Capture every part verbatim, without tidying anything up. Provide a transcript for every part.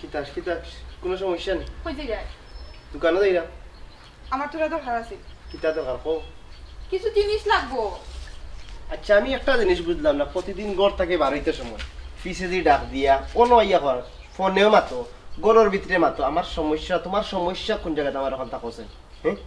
কিতা কিতা? কোনো সমস্যা নেই। কই যাইরায়? দোকানো যাইরাম। আমার থুড়া দরকার আছে। কিতা দরকার কও? কিছু জিনিস লাগবো। আচ্ছা, আমি একটা জিনিস বুঝলাম না, প্রতিদিন ঘর থাকি বারইতে সময় পিছেদি ডাক দিয়া, অনো আইয়া কর, ফোনেও মাতো, ঘরর ভিতরে মাতো। আমার সমস্যা, তোমার সমস্যা কোন জাগাত আমার অখানতা কওছেন? হ্যাঁ,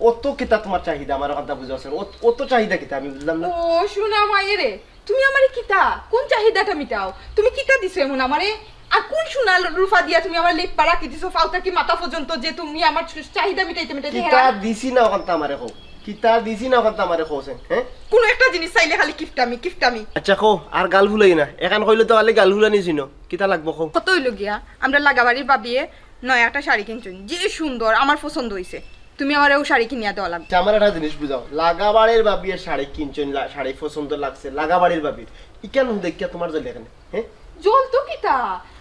অত কিতা তোমার চাহিদা আমার অখানতা বুঝাওছেন? অত চাহিদা কিতা আমি বুঝলাম না। ও সোনা মাইরে, তুমি আমারে কিতা, কোন চাহিদাটা মিটাও? তুমি কিতা দিছো এমন আমারে? আর কোন সোনা রূপা দিয়া তুমি আমার লেপ পাড়া কি দিছো, ফাও থাকি মাথা পর্যন্ত, যে তুমি আমার চাহিদা মিটাইতে মিটাইতে কিতা দিছি না অখানতা আমারে কও? কিতা দিছি না অখানতা আমারে কওছেন? হ্যাঁ, কোনো একটা জিনিস চাইলে খালি কিপটামি কিপটামি। আচ্ছা কও, আর গাল ফুলাই না, এখান কইলে তো খালি গাল ফুলানি চিনো। কিতা লাগবো কও? কত অইলো গিয়া, আমরা লাগাবাড়ির বাবিয়ে নয়া একটা শাড়ি কিনছইন, যে সুন্দর, আমার পছন্দ অইছে। তুমি আমারে অউ শাড়ি কিনিয়া দেওয়া লাগবো। আচ্ছা, আমার একটা জিনিস বুঝাও, লাগাবাড়ির বাবিয়ে শাড়ি কিনছইন, লা- শাড়ি পছন্দ লাগছে লাগাবাড়ির বাবির, ইখান দেখিয়া তোমার জ্বলে কেনে? হ্যাঁ, জ্বলতো কিতা?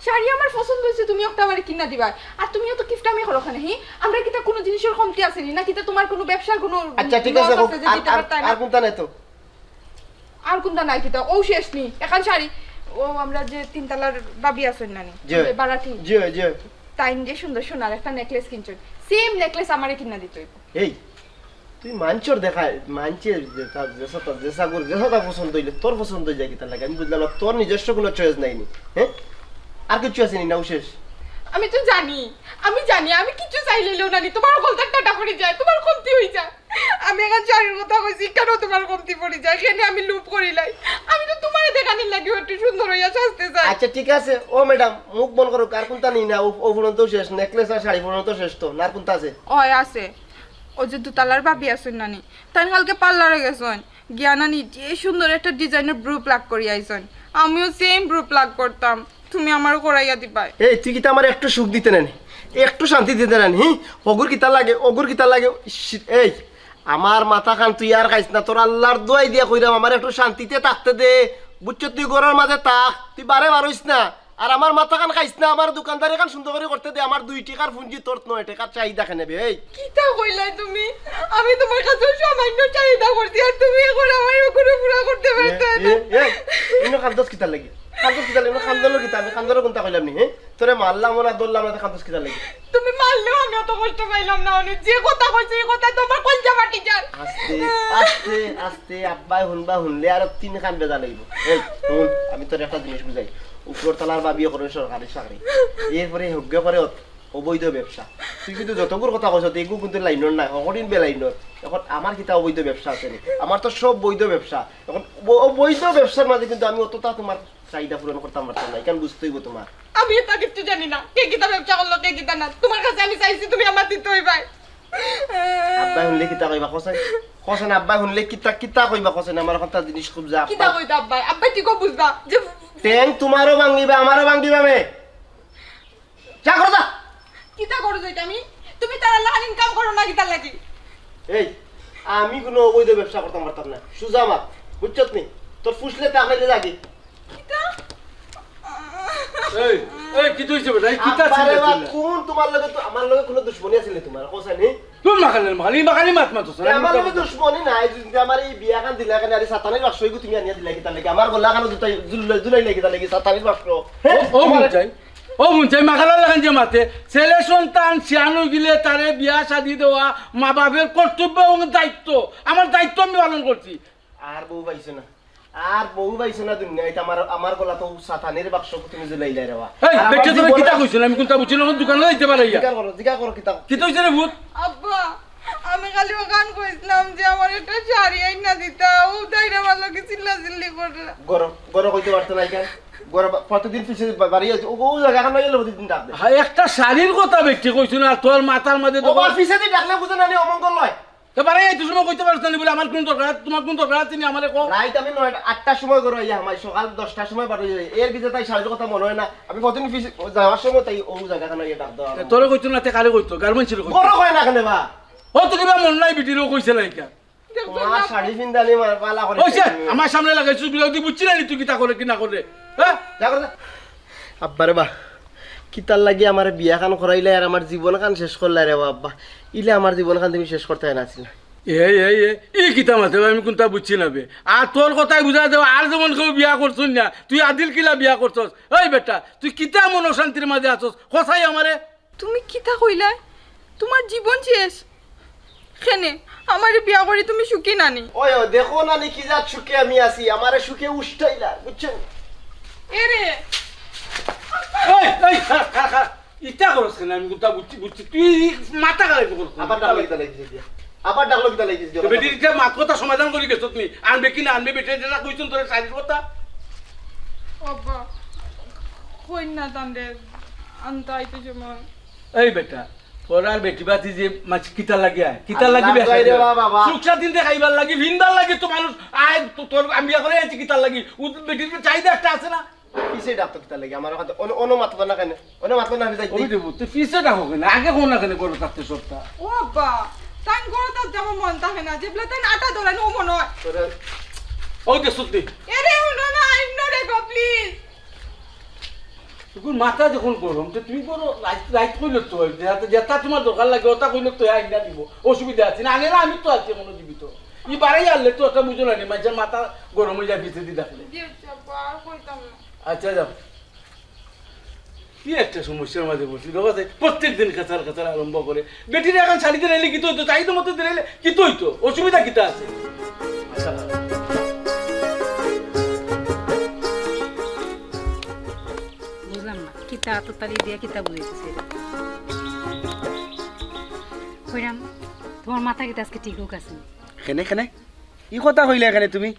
শাড়ি আমার পছন্দ অইছে, তুমি একটা আমারে কিনা দিবা। আর তুমিও তো কিপটামি করো কেনে, হি? আমরা কিতা কোনো জিনিসর কমতি আছে নি? না কিতা তোমার কোনো ব্যবসার কোনো আচ্ছা, ঠিক আছে, loss আছে যে আর- দিতে আর- পারতায় না? আর কোনটা নাই তো? আর কোনটা নাই কিতা? অউ শেষ নি, এখান শাড়ি, ও আমরা যে তিনতলার বাবি আছইন না নি, জি। ওই বাড়াটি। জি, জি। তাইন যে সুন্দর সোনার একটা necklace কিনছইন, same necklace আমারে কিনা দিতে অইবো। এই, তুই মানষর দেখায়, মানষে যেটা, যেসাটা, যেসাগুর, যেসাটা পছন্দ অইলে তোর পছন্দ অই যায় কিতার লাগি? আমি বুঝলাম না, তোর নিজস্ব কোনো choice নাই নি, হ্যাঁ? আর কিছু আছে নি না, অউ শেষ? আমি তো জানি, আমি জানি, আমি কিছু চাইলেও না নি, তোমার কলতার টাটা পড়ি যায়, তোমার কমতি অই যায়। আমি এখান শাড়ির কথা কইছি, কেনে তোমার কমতি পড়ি যায়, কেনে আমি লোভ করিলাই। আমি তো তোমারে দেখানির লাগি একটু সুন্দর অইয়া সাজতে চাই। আচ্ছা, ঠিক আছে, ও ম্যাডাম, মুখ বন্ধ করো, আর কোনটা নি না, ও, ও পর্যন্ত শেষ, necklace আর শাড়ি পর্যন্ত শেষ তো, না আর কোনটা আছে? অয় আছে, ও যে দুতালার বাবি আছইন না নি, তাইন কালকে পার্লারে গেছইন, গিয়া না নি যে সুন্দর একটা design-র bro pluck করি আইছইন, আমিও same bro pluck করতাম, তুমি আমারে করাইয়া দিবায়। এই, তুই কিতা আমারে একটু সুখ দিতে না নি? একটু শান্তি দিতে না নি? হি? অগুর কিতা লাগে, অগুর কিতা লাগে? শি-, এই, আমার মাথাখান তুই আর খাইস না, তোর আল্লার দোয়াই দিয়া কইরাম, আমারে একটু শান্তিতে থাকতে দে, বুঝছস? তুই ঘরর মাঝে থাক, তুই বারে বারইস না। আর আমার মাথাখান খাইস না, আমার দোকানদারিখান সুন্দর করি করতে দে, আমার দুই টেকার পুঞ্জি তোর নয় টেকার চাহিদা কেনে বে, এই। কিতা কইলায় তুমি? আমি তোমার কাছে সামান্য চাহিদা করছি, আর তুমি এখন আমার ওগুলো পুরা করতে পারতায় না। এ, এ, ইনো কান্দস কিতার লাগি? কান্দস কিতার লাগি? ইনো কান্দলো কিতা? আমি কান্দলো কোনটা কইলাম নি, হ্যাঁ? তোরে মারলাম না, ধরলাম না, তো কান্দস কিতার লাগি? তুমি মারলেও আমি অত কষ্ট পাইলাম না, অনেক যে কথা কইছি, এই কথা তোমার কলিজা ফাটি যার। আস্তে, আস্তে, আস্তে, আব্বায় হুনবা, হুনলে আরো তিন খান বেজা লইব। এই, হুন, আমি তোর একটা জিনিস বুঝাই। উপরতলার বাবিয়ে করে সরকারি চাকরি, এরপরে হগ্গে করে অত-, অবৈধ ব্যবসা। তুই কিন্তু যতগুর কথা কইছ, এগু কিন্তু লাইনর নাই, হকটিন বেলাইনর। এখন আমার কিতা অবৈধ ব্যবসা আছে নি? আমার তো সব বৈধ ব্যবসা। এখন ব-, অবৈধ ব্যবসার মাঝে কিন্তু আমি অতটা তোমার চাহিদা পূরণ করতাম পারতাম না, ইখান বুঝতে অইব তোমার। আমি এটা কিচ্ছু জানি না, কে কিতা ব্যবসা করলো, কে কিতা না। তোমার কাছে আমি চাইছি, তুমি আমার দিতে অইবায়। আব্বায় হুনলে কিতা কইবা, কছেন? কছেন, আব্বায় হুনলে কিতা, কিতা কইবা, কছেন? আমার কথা জিনিস খুব যা। কিতা কইতা আব্বায়? আব্বায় ঠিকও বুঝবা যে ঠ্যাং তোমারও ভাঙিবা, আমারও ভাঙিবা মে। যা করো, যা। কিতা করো যাইতে আমি? তুমি তার আল্লাহ ইনকাম করো না কিতার লাগি? এই, আমি কোনো অবৈধ ব্যবসা করতাম পারতাম না। সুজা মাত, বুঝছত নি? তোর ফুসলে তা খাইলে লাগে। কিতা? এই, এই, কিতা অইছে বেটা? এই কিতা আব্বারে ছিল বা, তুই? কোন তোমার লগে তো, আমার লগে কোনো দুশমনি আছিল নি তোমার? কোসা নি? তুই মাখালে, মাখালি, মাখালি মাত মাতছ না। আমার লগে দুশমনি নাই, যদি আমার এই বিয়াখান দিলা কেনে, আরে সাতানির বাক্স এগু তুমি আনিয়া দিলা কিতার লাগি? আমার গলা খানো জুতাই, জুলাই, জুলাই লাগি তার লাগি সাতানির বাক্স। ও, ও বুঝাই। ও বুঝাই, মাখালার লাখান যে মাতে, ছেলে সন্তান শিয়ান অই গেলে তারে বিয়া শাদি দেওয়া মা বাপের কর্তব্য এবং দায়িত্ব। আমার দায়িত্ব আমি পালন করছি। আর বউ পাইছো না, আর বউ পাইছো না দুনিয়াত। আমার, আমার গলা তো সাতানির বাক্স তুমি জুলাইলাই রে বা। এই, আর আমার বেটা, তুমি জীবনে কিতা কইছো না? আমি কোনটা বুঝছি না, দোকানো যাইতে পারে ইয়া। জিকার করো, জিকার করো, কিতা? কিতা অইছে রে ভূত? আব্বা, আমি খালি ওখান কইছিলাম যে আমার একটা শাড়ি আইনা দিতা, ও তাই আমার লগে চিল্লা চিল্লি করে। গরো, গরো কইতে পারতো না ইখান। গরো বা-, প্রতিদিন পিছে বা-, বাড়ি আছে, ও, ও জায়গা খান গেলে প্রতিদিন ডাক দে। হ্যাঁ, একটা শাড়ির কথা বেটি কইছো না, তোর মাথার মাঝে তো ও বা পিছে দিয়ে ডাকলে বুঝে না নি, অমঙ্গল হয়। তো বারে এই সময় কইতে পারছ না বলে আমার কোন দরকার, তোমার কোন দরকার আছে নি আমারে কও? রাইত আমি নয়টা, আটটার সময় ঘরে আইয়া হামাই, সকাল দশটার সময় বার অই যাই। এর ভিতরে তাই শাড়ির কথা মনে হয় না। আমি প্রতিদিন পিছে যাওয়ার সময় তাই ও জায়গা খান গিয়ে ডাক দেওয়া। তোরে কইতো না, তে কারে কইতো? গার্মেন্টসে কইতো। বড় হয় না কেন বা? ও তো কিবা মন নাই, বিটিরও কইছে না ইকা। মা শাড়ি পিন্দানি মা-, মালা করে ওই যে, আমার সামনে লাগাইছিস, বিরোধী বুঝছি না নি তুই কিতা করে কি না করে, হ্যাঁ? যা করে যা। আব্বা রে বা, কিতার লাগি আমার বিয়া খান করাইলে আর আমার জীবন খান শেষ করলে রে বা আব্বা। ইলে আমার জীবন খান তুমি শেষ করতে না ছিল। এই, এই, এই, ই কিতা মাতে বা, আমি কুনতা বুঝছি না বে। আর তোর কথায় বুঝা দেওয়া, আর যেমন কেউ বিয়া করছইন না, তুই আদিল কিলা বিয়া করছস? এই বেটা, তুই কিতা মন অশান্তির মাঝে আছস? কছাই আমারে। তুমি কিতা কইলায়? তুমার জীবন শেষ। কেনে, আমারে বিয়া করি তুমি সুখী নানি? ওই, ওই, দেখো নানি কি জাত সুখে আমি আছি, আমারে সুখে উষ্টাইলা, বুঝছো? এরে। এই, এই, খাড়া, খাড়া, খাড়া। ইতা করস কেনে? আমি কুনতা বুঝছি, বুঝছি। তুই ই মাথা খারাপ করস কেনে? আবার ডাকলো কিতা লাগি দিয়া? আবার ডাকলো কিতা লাগি দিয়া? তো বেটি, ইতা মাত কথা সমাধান করি গেছত নি? আনবে কি না আনবে, বেটি যেটা কইছইন তোরে শাড়ির কথা। আব্বা, কই না তানরে, আনতা আইতে সময়। এই বেটা, তোর আর বেটি বাতি যে মাছ কিতা লাগি আয়? কিতা লাগি আল্লাহ বেটা? রে বাবা, বাবা। সুখ শান্তি দেখাইবার লাগি, ভিনবার লাগি তো মানুষ আয়, তো তোর আমি বিয়া করি আনছি কিতা লাগি? ও বেটির চাহিদা একটা আছে না? পিছে ডাকতো কিতা লাগি? আমার কথা অন্য, অন্য মাততো না কেনে? অন্য মাততো না, আমি যাই। ওই রে, তুই পিছে ডাকো কেনে? আগে কও না কেনে গরু থাকতে সবটা? ও আব্বা, তাই গরু থাকতে আমার মন থাকে না, যে বলে তাই আটা ধরে নো মনে হয়। তোরে ওই যে সত্যি। এরে, হুনো না, ইগনোর রেখো, প্লিজ। তোর মাথা যখন গরম, তো তুমি করো, রাইত, রাইত কইলে তো হয়, যেটা, যেটা তোমার দরকার লাগে, ওটা কইলে তো হয়, আইনা দিব, অসুবিধা আছে না, আগে না, আমি তো আছি এখনো জীবিত। ই বাড়াই আনলে তো একটা বুঝো না নি, মাঝে মাথা গরম হয়ে যায়, পিছে দি ডাকলে। জি, আচ্ছা, আব্বা, আর কইতাম না। আচ্ছা, যাও। কি একটা সমস্যার মাঝে পড়ছি, দেখো, সেই প্রত্যেক দিন খেচাল খেচাল আরম্ভ করে। বেটির এখন শাড়ি দিলাইলে কি তো হইতো, তাই তো মতো দিলাইলে কি তো হইতো, অসুবিধা কিতা আছে? আচ্ছা। বুঝলাম না, কিতা আততালি দিয়া কিতা বুঝাইতেছে এটা? কইরাম, তোমার মাথা কিতা আজকে ঠিক হোক আছে? কেনে, কেনে? ই কথা কইলে কেনে তুমি?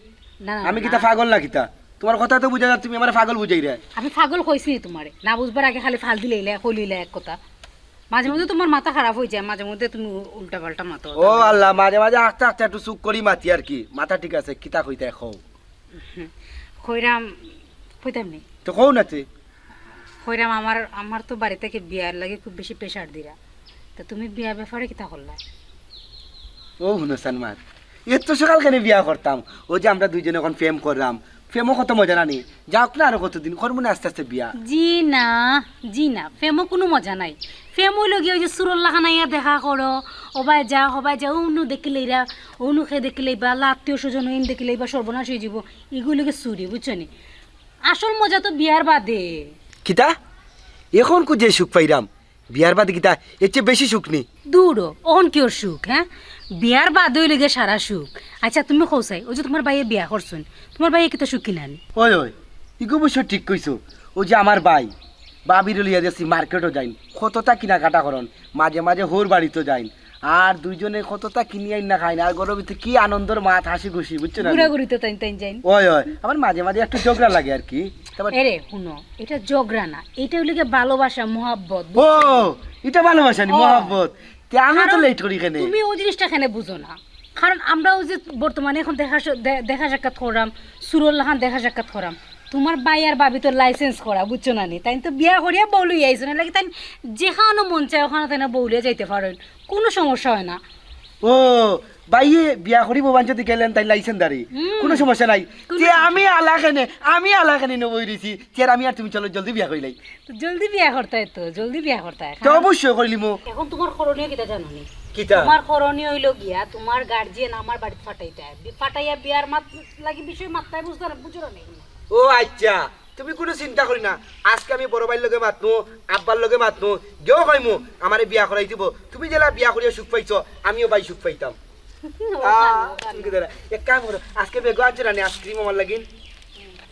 না, না, আমি না। কিতা পাগল না কিতা? তোমার কথা তো বুঝা যায়, তুমি আমারে পাগল বুঝাইরায়। আমি পাগল কইছি নি তোমারে? না বুঝবার আগে খালি ফাল দিলাইলা, কইলাইলা এক কথা। মাঝে মধ্যে তোমার মাথা খারাপ হয়ে যায়, মাঝে মধ্যে তুমি উল্টা পাল্টা মাতো। ও আল্লাহ, মাঝে মাঝে আস্তে আস্তে একটু চুপ করি মাতি আর কি। মাথা ঠিক আছে, কিতা কইতায় কও। কইরাম, কইতাম নি। তো কও না তে। কইরাম, আমার, আমার তো বাড়ি থাকি বিয়ার লাগি খুব বেশি প্রেশার দিরা। তা তুমি বিয়ার ব্যাপারে কিতা করলা? ও হুনো সানমাত, এত সকাল কেনে বিয়া করতাম? ওই যে আমরা দুইজনে এখন প্রেম কররাম, প্রেমও কত মজা না নি? যাউক না আরো কতদিন, করমু না আস্তে আস্তে বিয়া। জি না, জি না, প্রেমও কুনু মজা নাই। প্রেম অইলো গিয়া ওই যে চুরর লাখান আইয়া দেখা করো, ওবায় যা, হবায় যা, অউনু দেখিলাইরা, অউনু কে দেখিলাইবা, আত্মীয় স্বজন অইন দেখিলাইবা, সর্বনাশ অইযিবো। ইগু অইলো গিয়া চুরি, বুঝছো নি? আসল মজা তো বিয়ার বাদে। কিতা? এখন কু যে সুখ পাইরাম, বিয়ার বাদে কিতা এর চেয়ে বেশি সুখ নি? দূর ও, অখন কিওর সুখ, হ্যাঁ? বিয়ার বাদে অইলো গিয়া সারা সুখ। আচ্ছা, তুমি কও চাই, ওই যে তোমার ভাইয়ে বিয়া করছইন, তোমার ভাইয়ে কিতা সুখী নানি? ওই, ওই, ইগু অবশ্য ঠিক কইছো। ওই যে আমার ভাই, ভাবিরে লইয়া যাইন মার্কেটো যাইন, কততা কিনাকাটা করইন, মাঝে মাঝে হউর বাড়িত যাইন, আর দুইজনে কততা কিনিয়া আইন্না খাইন, আর ঘরর ভিতরে কি আনন্দর মাত, হাসি খুশি, বুঝছো না? ঘুরাঘুরিত তাইন তাইন যাইন। ওই, ওই, আবার মাঝে মাঝে একটু ঝগড়া লাগে আর কি। তারপর এরে, হুনো, এটা ঝগড়া না, এটা অইলো গিয়া ভালোবাসা, মহব্বত, ও, বুঝছো? ইটা ভালোবাসা নি, ও। মহব্বত। তে আমি তো কারণ লেট করি কেনে? তুমি ওই জিনিসটা কেনে বুঝো না। কারণ আমরা ওই যে বর্তমানে এখন দেখা স-, দে-, দেখা সাক্ষাৎ কররাম, চুরর লাখান দেখা সাক্ষাৎ কররাম। তোমার ভাই আর ভাবি তো লাইসেন্স করা, বুঝছো না নি? তাইন তো বিয়া করিয়া বউ লইয়া আইছইন, এর লাগি তাইন যেখানো মন চায় ওখানো তাইন বউ লইয়া যাইতে পারইন, কুনু সমস্যা হয় না। ও, ভাইয়ে বিয়া করি বউ বাঞ্চতে গেলেন, তাইন লাইসেন্সধারী, হুম। কুনু সমস্যা নাই। কুনু তে সমস্যা আমি নাই। আলা কেনে, আমি আলা কেনে নবই রইছি, তে আর আমি আর তুমি চলো জলদি বিয়া করিলাই। তো জলদি বিয়া করতায় তো, জলদি বিয়া করতায়। তো কারণ অবশ্যই করিলিমু। এখন তোমার করণীয় কিতা জানো নি? কিতা? তোমার করণীয় অইলো গিয়া, তোমার গার্জিয়ান আমার বাড়িত ফাটাইতায়। বি-, ফাটাইয়া বিয়ার মাত-, লাগি বিষয় মাততায় বুঝতায় না, বুঝো না নি? ও আচ্ছা, তুমি কুনু চিন্তা করি না। আজকে আমি বড় ভাইর লগে মাতমু, আব্বার লগে মাতমু, গিয়াও কইমু, আমারে বিয়া করাই দিবো। তুমি যেলা বিয়া করিয়া সুখ পাইছো, আমিও ভাই সুখ পাইতাম। ও, আহ, ভালো, ভালো। তুমি কি ধরো? এক কাম করো, আজকে বেগো আনছো না নি আইসক্রিম আমার লাগিন?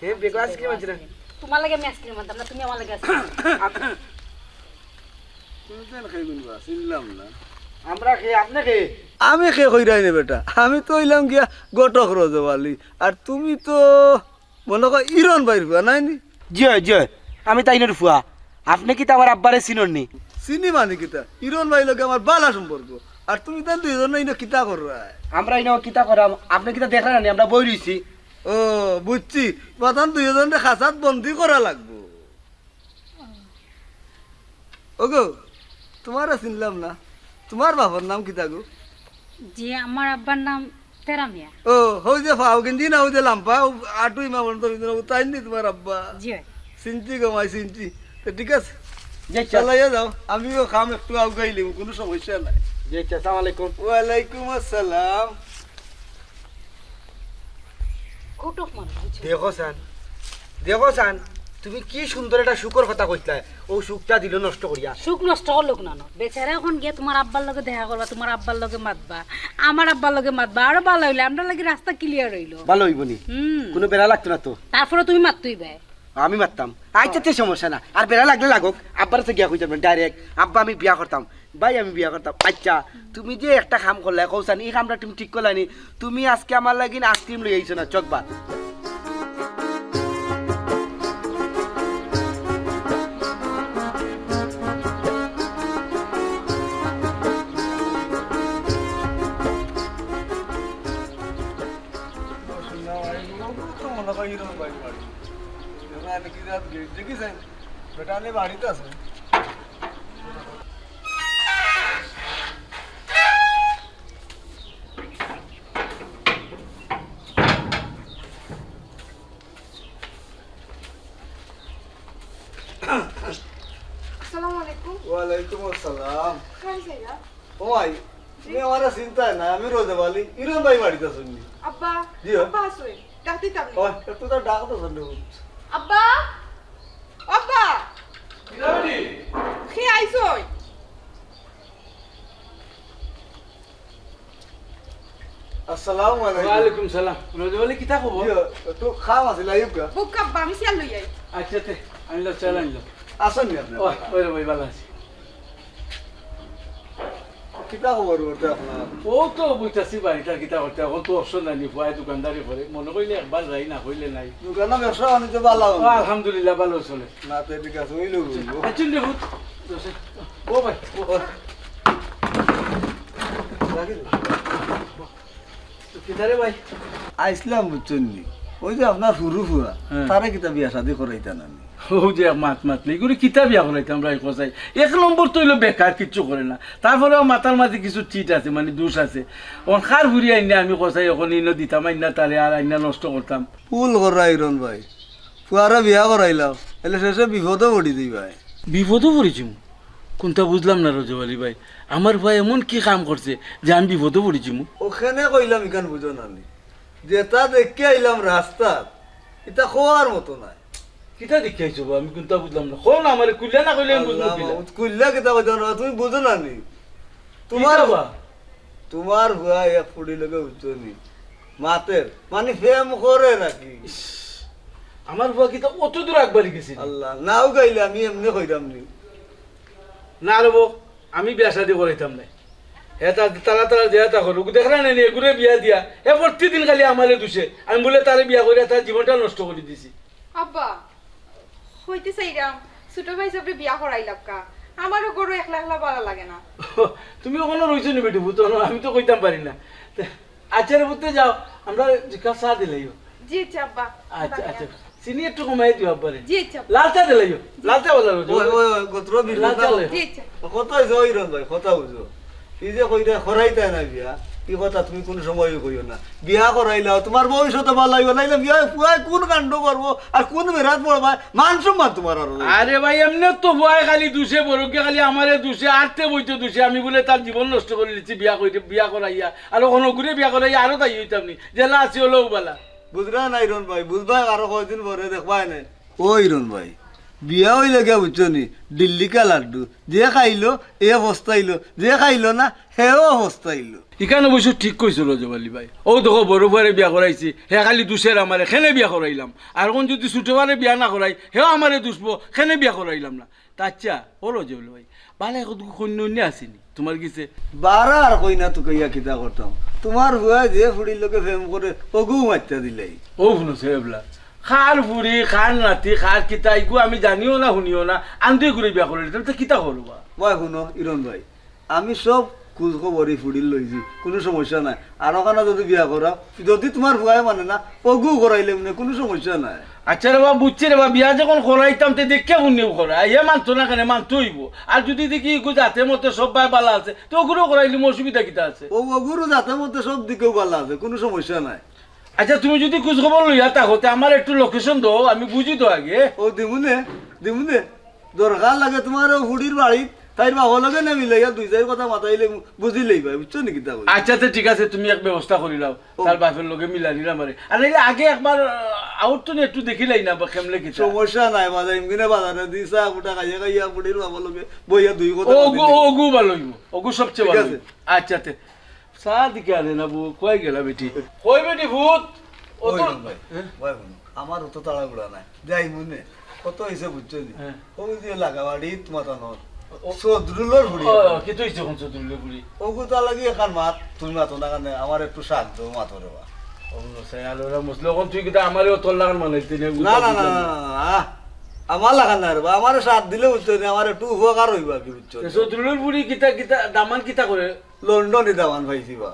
হ্যাঁ, বেগো আইসক্রিম আনছো না? তোমার লাগি আমি আইসক্রিম আনতাম না, তুমি আমার লাগি আইসক্রিম আনতাম। কোনদিন খাইবেন বা? চিনলাম না। আমরা কে, আপনে কে? আমি কে কইরায় নি বেটা, আমি তো অইলাম গিয়া ঘটক রজব আলী, আর তুমি তো মনো কয় ইরন ভাইর ফুয়া নায় নি? জি অয়, জি অয়, আমি তাইনর ফুয়া। আপনে কিতা আমার আব্বারে চিনইন নি? চিনি মানে কিতা, ইরন ভাইর লগে আমার বালা সম্পর্ক। আর তুমি তাইন দুইজনে ইনো কিতা কররায়? আমরা ইনো কিতা কররাম, আপনে কিতা দেখরা না নি, আমরা বই রইছি। ও, বুঝছি, তুমরা তান দুইজনরে খাঁচাত বন্দি করা লাগবো। ওগো, তুমারে চিনলাম না। তুমার বাপর নাম কিতা গো? জি, আমার আব্বার নাম তেরা মিয়া। ও, হউ যে ফাও গেঞ্জি না, হউ যে লাম্বা, হউ আটু ইমা পর্যন্ত পিছনে, হউ তাইন নি তুমার আব্বা? জি অয়। চিনছি গো মাই, চিনছি। তো ঠিক আছে। জি, চল। চালাইয়া যাও, আমিও কাম একটু আগুয়াইলিমু, কুনু সমস্যা নাই। জি, আচ্ছা, আসসালামু আলাইকুম। ওয়ালাইকুম আসসালাম। ঘটক মানুষ, বুঝছো? দেখো চান, দেখো চান, তুমি কি সুন্দর একটা সুখর কথা কইছলায়, অউ সুখটা দিলো নষ্ট করিয়া। সুখ নষ্ট করলো না, না। বেচারা অখন গিয়া তুমার আব্বার লগে দেখা করবা, তুমার আব্বার লগে মাতবা, আমার আব্বার লগে মাতবা, আরো ভালা অইলো, আমরার লাগি রাস্তা clear অইলো। ভালা অইবো নি? হুম। কুনু বেড়া লাগতো না তো? তারপরে তুমি মাততায় অইবায়। আমি মাততাম। আইচ্ছা, তে সমস্যা না। আর বেড়া লাগলে লাগুক, আব্বার কাছে গিয়া কইতাম direct, "আব্বা, আমি বিয়া করতাম।" ভাই, আমি বিয়া করতাম। আইচ্ছা, তুমি যে একটা কাম করলায়, কও চান, ই কামটা তুমি ঠিক করলায় নি। তুমি আজকে আমার লাগি ice cream লই আইছো না, চকবার। আসসালামু আলাইকুম। ওয়ালাইকুম আসসালাম। কই যাইরা? ও ভাই, জি। তুমি আমারে চিনতায় না, আমি রজব আলী, ইরন ভাই বাড়িত আছইন নি? আব্বা, জি, হ্যাঁ। আব্বা আছইন, ডাক দিতাম নি। ও, একটু তার ডাক তো শুনতে বলছি। আব্বা, আব্বা। কিতা বেটি? কে আইছইন? আসসালামু আলাইকুম। ওয়ালাইকুম সালাম। রজব আলী, কিতা খবর? জি, একটু কাম আছিল, আইউক্কা। বউক্কা আব্বা, আমি চেয়ার লই আই। আইচ্ছা, তে, আইনলাও, চেয়ার আইনলাও। আছইন নি আপনে? ও, ওই রে ভাই, ভালা আছি। কিতা খবর বলতে আপনার? অউ তো বইতাছি বাড়িত, আর কিতা করতাম, অখন তো option নাই নি, পুয়ায় দোকানদারি করে, মনে কইলে একবার যাই, না কইলে নাই। দোকানো ব্যবসা বাণিজ্য ভালা অয়? ও, আলহামদুলিল্লাহ, ভালা চলে। না, তে ঠিক আছে, অইলো, অইলো। আইচ্ছা, রে পুত, ও ভাই, ও। রাখি দে। তো কিতা রে ভাই? আইছলাম, বুঝছইন নি, অউ যে আপনার হুরু ফুয়া, হ্যাঁ। তারে কিতা বিয়া শাদি করাইতা না নি? অউ যে এক মাত মাতলে, ইগুরে কিতা বিয়া করাইতাম রে কছাই? এক নম্বর তো অইলো বেকার, কিচ্ছু করে না। তারপরেও মাথার মাঝে কিছু চিট আছে, মানে দোষ আছে। অখন কার ফুরি আইন্না আমি কছাই, অখন ইনো দিতাম আইন্না তারে, আর আইন্না নষ্ট করতাম। ভুল কররা ইরন ভাই, ফুয়ারে বিয়া করাইলাও, এলে শেষে বিপদো পড়ি যাইবায়। বিপদো পড়ি যিমু? কুনতা বুঝলাম না রজব আলী ভাই, আমার ফুয়ায় এমন কি কাম করছে যে আমি বিপদো পড়ি যিমু? অউ কেনে কইলাম ইখান বুঝো না নি? যেটা দেখিয়া আইলাম রাস্তাত, ইটা কওয়ার মতো নায়। কিতা দেখিয়া আইছো বা? আমি কুনতা বুঝলাম না। কও না আমারে, খুলিয়া না কইলে আমি বুঝমু আল্লাহ কিলা? মাহমুদ, খুলিয়া কিতা কইতাম না, তুমি বুঝো না নি? তুমার কিতা বা? তুমার ফুয়ায় এক ফুড়ির লগে, বুঝছো নি, মাতের, মানে প্রেম করে নাকি? ইস, আমার ফুয়া কিতা অত দূর আগবাড়ি গেছে নি? আল্লাহ, নাও গাইলে আমি এমনে কইরাম নি। না রে বউ, আমি বিয়া শাদি করাইতাম নায়। হে তারা তারা যে তা করুক, দেখরা না নি, এগুরে বিয়া দিয়া, হে প্রতিদিন খালি আমারে দুষে। আমি বুলে তারে বিয়া করিয়া তার জীবনটা নষ্ট করি দিছি। আব্বা, কইতে চাইরাম, ছোট ভাই সাবরে বিয়া করাইলাউক্কা। আমারও ঘরো একলা একলা ভালা লাগে না। তুমি অখনো রইছো নি বেটি, বুঝছো না? আমি তো কইতাম পারি না। তে, আইচ্ছা রে পুত্রে, যাও, আমরারে এক কাপ চা দিলাইও। জি আইচ্ছা আব্বা। আইচ্ছা, আইচ্ছা। চিনি একটু কমাই দিও আব্বারে। জি আইচ্ছা আব্বা। লাল চা দিলাইও। লাল চা ভালা অইছে। ওই, ওই, ওই, গোত্র বিপদ লাল চা না। লইও। জি আইচ্ছা। কথা অইছে, ওই ইরন ভাই, কথা বুঝো। ই যে কইরা করাইতায় না বিয়া, ই কথা তুমি কুনু সময় কইও না। বিয়া করাইলাও, তুমার ভবিষ্যতে ভালা অইবো, নাইলে বিয়া ফুয়ায় কুন কাণ্ড করবো আর কুন বেড়াত পড়বায়, মান সম্মান তুমার আর নাই। আরে ভাই, এমনে তো ফুয়ায় খালি দুষে, বড়কে খালি আমারে দুষে, আরতে বইতে দুষে, আমি বুলে তার জীবন নষ্ট করি দিছি বিয়া কইতে, বিয়া করাইয়া। আর অখন অগুরে বিয়া করাইয়া আরো তাই অইতাম নি, যেলা আছি অলাউ ভালা। বুঝরা না ইরন ভাই, বুঝবায় আরো কয়দিন পরে, দেখবায় নে। ও ইরন ভাই, বিয়া অইলে গিয়া বুঝছো নি, ডিল্লিকা লাড্ডু, যে খাইলো, এ পস্তাইলো, যে খাইলো না, হেও পস্তাইলো। ইখান অবশ্য ঠিক কইছো রজব আলী ভাই। অউ দেখো, বড় ফুয়ারে বিয়া করাইছি, হে খালি দুষের আমারে, কেনে বিয়া করাইলাম। আর অখন যুদি ছোট ফুয়ারে বিয়া না করাই, হেও আমারে দুষবো, কেনে বিয়া করাইলাম না। তা আইচ্ছা, ও রজব আলী ভাই, ভালা কতগু কইন্যা-উইন্যা আছে নি তুমার গেছে? বারা আর কইন্যা তুকাইয়া কিতা করতাম? তুমার ফুয়ায় যে ফুড়ির লগে প্রেম করে, অগু মাতিয়া দিলাই। অউ হুনো সাব এবলা, কার ফুড়ি, কার নাতি, কার কিতা, ইগু আমি জানিও না, হুনিও না, আনতে ঘুরে বিয়া করিলিতাম, তে কিতা করবা? ভাই হুনো, ইরন ভাই, আমি সব খুজ খবর ই ফুড়ির লইছি, কুনু সমস্যা নাই। আর অখানো যুদি বিয়া করাও, যুদি তুমার ফুয়ায় মানে না, অগু করাইলে মানে কুনু সমস্যা নাই। আইচ্ছা রে বা, বুঝছি রে বা, বিয়া যখন করাইতাম তে দেখিয়া হুনিয়া করাই, হে মানতো না কেনে, মানতো অইবো। আর যুদি দেখি ইগু জাতে মতে সব বায় ভালা আছে, তে অগুরেউ করাইলিমু, অসুবিধা কিতা আছে? অউ অগুরও জাতে মতে সব দিকেউ ভালা আছে, কুনু সমস্যা নাই। আইচ্ছা, তুমি যুদি খুজ খবর লইয়া থাকো, তে আমারে একটু location দেও, আমি বুঝি তো আগে। অউ দিমুনে, দিমুনে। দরকার লাগে তুমার অউ ফুড়ির বাড়িত, তাইর বাবার লগে না মিলাইয়া দুই চাইর কথা মাতাইলে বুঝিলাইবায়, বুঝছো নি কিতা কইছি? আচ্ছা, তে ঠিক আছে, তুমি এক ব্যবস্থা করিলাও, ও। তার বাপর লগে মিলানির আমারে। আর নাইলে আগে একবার, আহ, আউট তো নি একটু দেখিলাই না, বা কেমনে কিতা? সমস্যা নাই, বাজার ইমকিনে বাজারে দি চা ফুটা খাইয়া খাইয়া ফুটির বাবার লগে বইয়া দুই কথা ও, মাতিলে। অগু ভালা অইবো, অগু সবচেয়ে ঠিক ভালা আছে। অইবো। আচ্ছা, তে চা দিকে আনে না বউ, কই গেলা বেটি? কই বেটি ভূত? ও ওই তো রে ভাই, হ্যাঁ? ভাই হুনো, আমার অত তাড়াহুড়া নাই। যাইমু নে, কত অইছে বুঝছো নি? হ্যাঁ। ওই যে লাগাবাড়িত মাতানোর। ও, সদরুলর ফুড়ি ও, এখন। কিতা অইছে অখন সদরুলর ফুড়ি? ওগু তার লাগি এখান মাত, তুমি মাতো না কেনে? আমার একটু শাক দেও, মাতো রে বা। ও, সে আলোরা মুসলো, অখন তুই কিতা আমারে অত লাগান মানাইতে নে, না, না, না, বুঝলাম না। না, না, না। আমার লাগান না রে বা, আমারে শাক দিলে বুঝছো নি, আমার একটু উপকার অইবা কি বুঝছো নি? সদরুলর ফুড়ি কিতা, কিতা, দামান কিতা করে? লন্ডনে দামান পাইছি বা।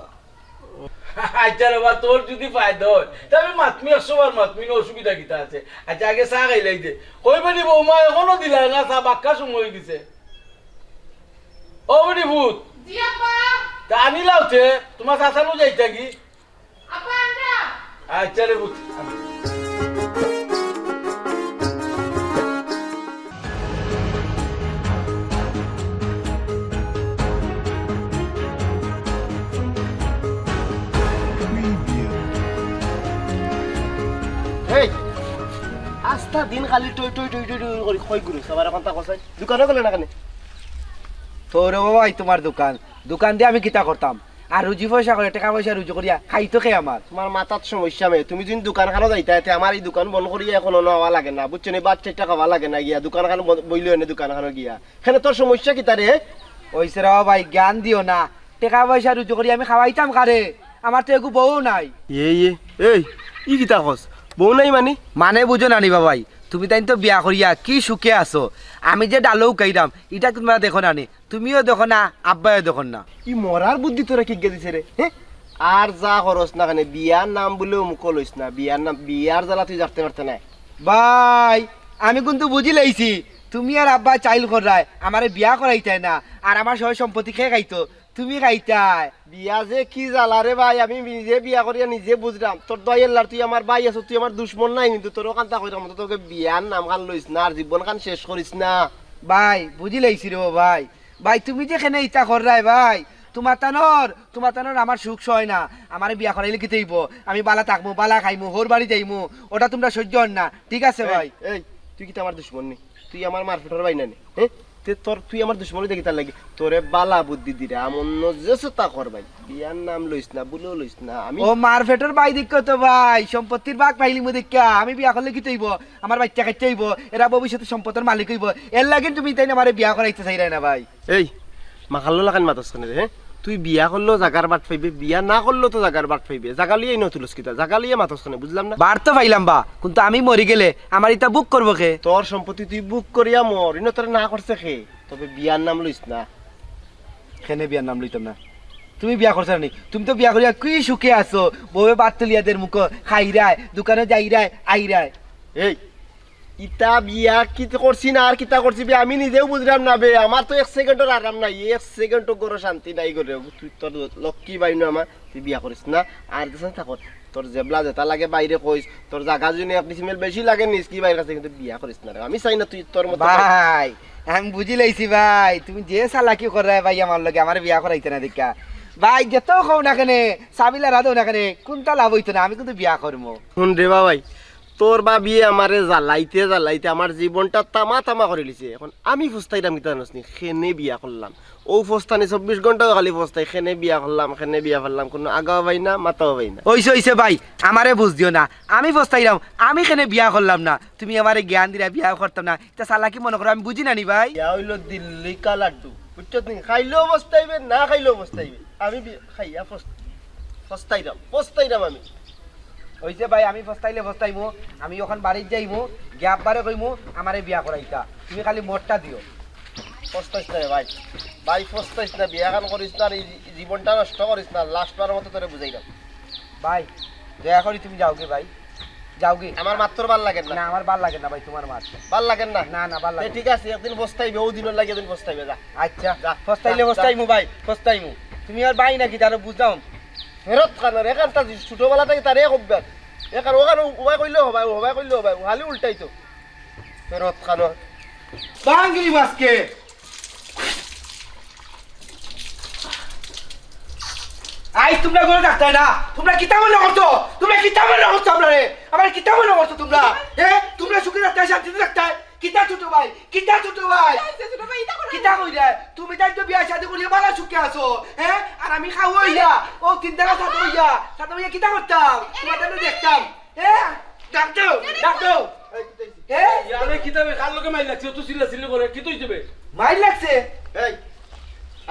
আচ্ছা রে বা, তোর যদি ফায়দা অয়, তে আমি মাতমু, একশো বার মাতমু, ইনো অসুবিধা কিতা আছে? আচ্ছা, আগে চা খাইলাই দে। কই বেটি বৌমা, অখনো দিলায় না চা, বাক্কা সময় অই গেছে। ও বেটি ভূত। জি আব্বা। তে আনিলাও তে, তুমার চাচানু যাইতা কি? আব্বা, আনরা। আচ্ছা রে ভূত। এই, আস্তা দিন খালি টই টই টই টই টই করি কই ঘুরস? আমার অখন তা কছাই দোকানো গেলে না কেনে? তো রে বাবা, এই তুমার দোকান, দোকান দি আমি কিতা করতাম? আর রুজি পয়সা করি, টেকা পয়সা রুজি করিয়া খাইতো কে আমার? তুমার মাথাত সমস্যা বে। তুমি যদি দোকান খানো যাইতায়, তে আমার ই দোকান বন্ধ করিয়া অখন অনো আওয়া লাগে না, বুঝছো নি? ভাত চাইরটা খাওয়া লাগে না গিয়া, দোকান খানো বন্ধ, বইলে অনে দোকান খানো গিয়া। কেনে তোর সমস্যা কিতা রে? অইছে রে বাবা ভাই, জ্ঞান দিও না। টেকা পয়সা রুজি করি আমি খাওয়াইতাম কারে? আমার তো এগু বউ নাই। ইয়ে, ইয়ে, এই, ই কিতা কস? বউ নাই মানি? মানে বুঝো না নি বাবাই, তুমি তাইন তো বিয়া করিয়া কি সুখে আছো। আমি যে ডালো উকাইরাম, ইটা তুমরা দেখো না নি? তুমিও দেখো না, আব্বায়ও দেখো না। ই মরার বুদ্ধি তোরে কিগিয়ে দিছে রে, হে? আর যা করস না কেনে, বিয়ার নাম বুলে অমুকো লইস না, বিয়ার নাম, বিয়ার জ্বালা তুই জারতে পারতে নায়। ভাই, আমি কিন্তু বুঝিলাইছি, তুমি আর আব্বায় চাইল কররায়, আমারে বিয়া করাইতায় না, আর আমার সয় সম্পত্তি কে খাইতো? তুমি খাইতায়। বিয়া যে কি জ্বালা রে ভাই, আমি নিজে বিয়া করিয়া নিজে বুঝরাম। তোর দোয়াই আল্লার, তুই আমার ভাই আছস, তুই আমার দুশমন নায়, কিন্তু তোরে অখানতা কইরাম, অন্তত তোকে বিয়ার নাম খান লইস না, আর জীবন খান শেষ করিস না। ভাই, বুঝিলাইছি রে ও ভাই। ভাই, তুমি যে কেনে ইতা কররায় ভাই, তুমার তানর, তুমার তানর আমার সুখ সয় না। আমারে বিয়া করাইলে কিতা অইবো? আমি বালা থাকমু, বালা খাইমু, হউর বাড়ি যাইমু, ওটা তুমরা সইজ্য অর না, ঠিক আছে এই, ভাই? এই, তুই কিতা আমার দুশমন নি? তুই আমার মারফেটর ভাই না নি? হে? তে তোর, তুই আমার দুশমন অইতে কিতার লাগি? তোরে বালা বুদ্ধি দিরাম, অন্য যেছো তা কর ভাই। বিয়ার নাম লইস না, বুলেও লইস না। আমি ও মারফেটর ভাই দেখিও তো ভাই, সম্পত্তির ভাগ পাইলিমু দেখিয়া। আমি বিয়া করলে কিতা অইবো? আমার বাইচ্চা কাইচ্চা অইবো, এরা ভবিষ্যতে সম্পদর মালিক অইবো। এরলাগি তুমি তাইন আমারে বিয়া করাইতে চাইরায় না ভাই। এই, মাখাল্লো লাখান মাতস কেনে রে, হে? তুই বিয়া করলেও জাগার বাট পাইবে, বিয়া না করলেও তো জাগার বাট পাইবে। জাগা লইয়া ইনো তুলস কিতা? জাগা লইয়া মাতস কেনে, বুঝলাম না। বাট তো পাইলাম বা, কিন্তু আমি মরি গেলে আমার ইতা ভোগ করবো কে? তোর সম্পত্তি তুই ভোগ করিয়া মর, ইনো তোরে না করছে কে? তবে বিয়ার নাম লইস না। কেনে বিয়ার নাম লইতাম না? তুমি বিয়া করছো না নি? তুমি তো বিয়া করিয়া কি সুখে আছো, বউয়ে ভাত তুলিয়া দের মুখো, খাইরায়, দোকানো যাইরায়, আইরায়। এই, ইতা বিয়া কি করছি না আর কিতা করছি বে, আমি নিজেও বুঝরাম না বে। আমার তো এক সেকেন্ডর আরাম নাই, এক সেকেন্ডও ঘরো শান্তি নাই ঘরো। তুই তোর লক্ষ্মী বাইনু আমার, তুই বিয়া করিস না। আর যেছান থাকস, তোর যেবলা যেতা লাগে বাইরে কইস, তোর জাগা যদি এক ডিসিমেল বেশি লাগে নিস কি বাইর কাছে, কিন্তু বিয়া করিস না রে। আমি চাই না তুই তোর মতো ভাই, আমি বুঝিলাইছি ভাই, তুমি যে চালাকি কররায় ভাই আমার লগে, আমারে বিয়া করাইতায় না দেখিয়া। ভাই, যেতাউ কও না কেনে, চাবি লাড়া দেও না কেনে, কুনতা লাভ অইতো না, আমি কিন্তু বিয়া করমু। হুন রে বা ভাই, তোর ভাবিয়ে আমারে জ্বালাইতে জ্বালাইতে আমার জীবনটা তামা তামা করিলিছে। অখন আমি পস্তাইরাম কিতা জানস নি? কেনে বিয়া করলাম। অউ পস্তানি চব্বিশ ঘন্টাও খালি পস্তাই, কেনে বিয়া করলাম, কেনে বিয়া করলাম, কুনু আগাও পাই না, মাথাও পাই না। অইছে, অইছে ভাই, আমারে বুঝ দিও না। আমি পস্তাইরাম, আমি কেনে বিয়া করলাম না। তুমি আমারে জ্ঞান দিরায়, বিয়া করতাম না। ইতা চালাকি মনো করো, আমি বুঝি না নি ভাই। ইয়া অইলো দিল্লি কা লাড্ডু, বুঝছো নি? খাইলেও পস্তাইবে, না খাইলেও পস্তাইবে। আমি বি-, খাইয়া পস্ত-, পস্তাইরাম, পস্তাইরাম আমি। অইছে ভাই, আমি পস্তাইলে পস্তাইমু, আমি অখন বাড়িত যাইমু, গিয়া আব্বারে কইমু, আমারে বিয়া করাইতা, তুমি খালি মতটা দিও। পস্তাইস না রে ভাই, ভাই পস্তাইস না, বিয়া খান করিস না, আর ই জীবনটা নষ্ট করিস না, লাস্ট বার মতো তোরে বুঝাইরাম। ভাই, দয়া করি তুমি যাওগি ভাই, যাওগি। আমার মাত তোর ভালা লাগের না। না, আমার ভালা লাগের না ভাই, তুমার মাত। ভালা লাগের না? না, না, ভালা লাগের না। ঠিক আছে, একদিন পস্তাইবে, অউ দিনর লাগি একদিন পস্তাইবে, যা। আচ্ছা, যা, পস্তাইলে যা, পস্তাইমু যা। ভাই, পস্তাইমু। তুমি আর ভাই নাকি, তারে বুঝাও। ফেরত খানোর, এখান তার ছোটবেলা থাকি তার এক অভ্যাস। এখান ওখান উবায় কইলে হবায়, হবায় কইলে হবায়, খালি উল্টাই তো। ফেরত খানোর। ভাঙ্গি মাছকে। এই তোমরা ঘরো থাকতায় না, তোমরা কিতা মনে করছো? তোমরা কিতা মনে করছো আমরারে? আমারে কিতা মনে করছো তোমরা? হ্যাঁ, তোমরা সুখে থাকতায়, শান্তিতে থাকতায়। কিতা ছোট ভাই? কিতা ছোট ভাই? কিতা কইরা? তুমি তাই তো বিয়া শাদী করিয়া ভালা সুখে আছো, হ্যাঁ? আর আমি খাওয়া অইয়া, ও তিন টাকা সাত অইয়া, সাত অইয়া কিতা করতাম? তোমার তো আমি দেখতাম। হ্যাঁ? ডাক দাও, ডাক দাও। হ্যাঁ? ইয়ারে কিতা বে, কার লগে মাইর লাগছে? অত চিল্লাচিল্লি করে, কিতা অইছে বে? মাইর লাগছে? এই,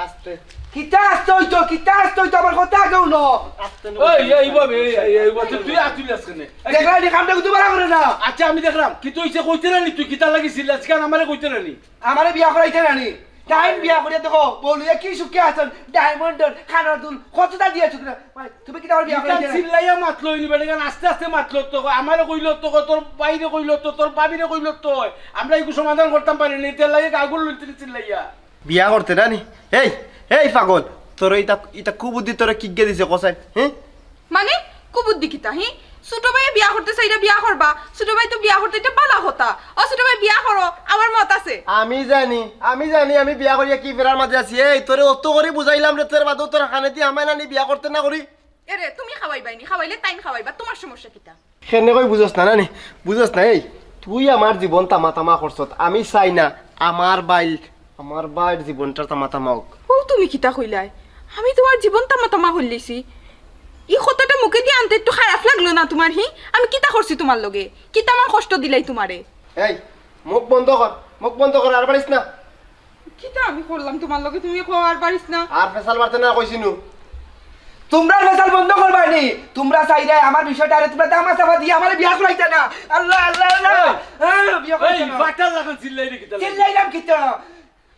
আস্তে। কিতা আস্তে অইতো, কিতা আস্তে অইতো, আমার কথা আগেও ন। আস্তে না। এই, এই, এই, এই, এই, এই, তুই, তুই আতুল আস কেনে? এই, দেখলাম নি, কামটা কিন্তু ভালা করে না। আচ্ছা, আমি দেখলাম, কিতা অইছে কইতে না নি, তুই কিতা লাগি চিল্লাস, কারণ আমারে কইতে না নি? আমারে বিয়া করাইতে না নি? তাইন বিয়া করিয়া দেখো, বউ লইয়া কি সুখে আছইন, ডায়মন্ডর, কানর দুল, কতটা দিয়া সুখে। ভাই, তুমি কিতা আমার বিয়া ইখান করাইতে না? চিল্লাইয়া মাতলো ইনি বেটা, ইখান আস্তে আস্তে মাতলো তো, আমারে কইলো তো, তোর বাইরে কইলো তো, তোর ভাবিরে কইলো তো, আমরা ইগু সমাধান করতাম পারি না, ইতার লাগি গাগুল লইতে চিল্লাইয়া। বিয়া করতে না নি? এই, এই পাগল, তোর ইতা, ইতা কুবুদ্ধি তোরে কিগে দিছে কসাই, হ্যাঁ? মানে, কুবুদ্ধি কিতা, হি? ছোট ভাইয়ে বিয়া করতে চাইরা বিয়া করবা, ছোট ভাই তো বিয়া করতে ইটা ভালা কথা। ও ছোট ভাই, বিয়া করো, আমার মত আছে। আমি জানি, আমি জানি, আমি বিয়া করিয়া কি ফেরার মাঝে আছি। এই, তোরে অত করি বুঝাইলাম রে, তোর বাদেও তোর কানেদি হামায় না নি বিয়া করতে না করি। এরে, তুমি খাওয়াইবায় নি, খাওয়াইলে তাইন খাওয়াইবা, তোমার সমস্যা কিতা? কেনে কই বুঝস না, না নি? বুঝস না, এই, তুই আমার জীবন তামা তামা করছত, আমি চাই না আমার বাইল, আমার বাইর জীবনটা তামা তামা হোক। ও, তুমি কিতা কইলায়? আমি তোমার জীবন তামা তামা করিলিছি? ই কথাটা মুখেদি আনতে একটু খারাপ লাগলো না তোমার, হি? আমি কিতা করছি তোমার লগে? কিতা আমার কষ্ট দিলাই তোমারে? এই, মুখ বন্ধ কর, মুখ বন্ধ কর, আর পারিস না। কিতা আমি করলাম তোমার লগে, তুমি কও আর পারিস না? আর ফেসাল মারতে না কইছি নু। তোমরা ফেসাল বন্ধ করবায় নি? তোমরা চাইরায় আমার বিষয়টা, আরে তোমরা দামা চাপা দিয়া আমারে বিয়া করাইতা না। আল্লাহ, আল্লাহ, আল্লাহ। এই, আহ, বিয়া করাইতা এই, না। ফাটার লাখান চিল্লাই রে কিতা লাগে? চিল্লাইলাম কিতা?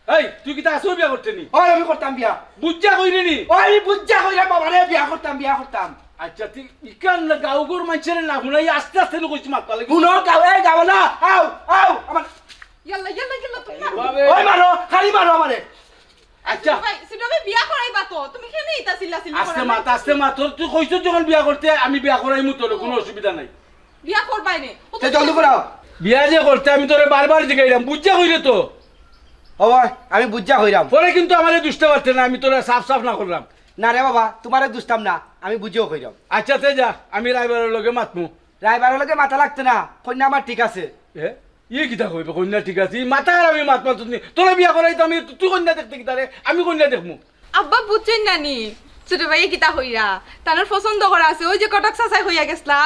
এই, তুই কিতা আসো বিয়া করতে নি? ওই, আমি করতাম বিয়া। বুঝা কইরে নি? ওই, আমি বুঝা কইরাম বাবারে, বিয়া করতাম, বিয়া করতাম। আচ্ছা, তুই ইখান না গাউগর মানষরে না হুনাই আস্তে আস্তে নু কইছি মাতবার লাগি। হুনো, গাউ, এই গাউ না, আও, আও, আমার ইয়াল্লা, ইয়াল্লা, ইয়াল্লা, তুমি মারো। বাবে। ওই মারো, খালি মারো আমারে। আচ্ছা। ছোট ভাই, ছোট ভাই, বিয়া করাইবা তো? তুমি কেনে ইতা চিল্লাচিল্লি আস্তে করাইবা? মাত, আস্তে মাত। তোর, তুই কইছস যখন বিয়া করতে, আমি বিয়া করাইমু তোরে, কোনো অসুবিধা নাই। বিয়া করবায় নে। তে জলদি করাও। বিয়া যে করতে আমি তোরে বারবার জিগাইলাম, বুঝা কইরে তো। ও ভাই, আমি বুঝা কইরাম। পরে কিন্তু আমারে দুষতে পারতে না, আমি তোরে সাফ সাফ না করলাম। না রে বাবা, তোমারে দুষতাম না, আমি বুঝিও কইরাম। আচ্ছা, তে যা, আমি রায়বারর লগে মাতমু। রায়বারর লগে মাতা লাগতো না, কইন্যা আমার ঠিক আছে। এ? ইয়ে কিতা কইবে, কইন্যা ঠিক আছে? ই মাতা আর আমি মাত মাতুত নি। তোরে বিয়া করাই তো আমি, তুই কইন্যা দেখতে কিতা রে? আমি কইন্যা দেখমু। আব্বা বুঝছইন না নি? ছোট ভাইয়ে কিতা কইরা? তানর পছন্দ করা আছে, ওই যে কটক চাচায় কইয়া গেছলা।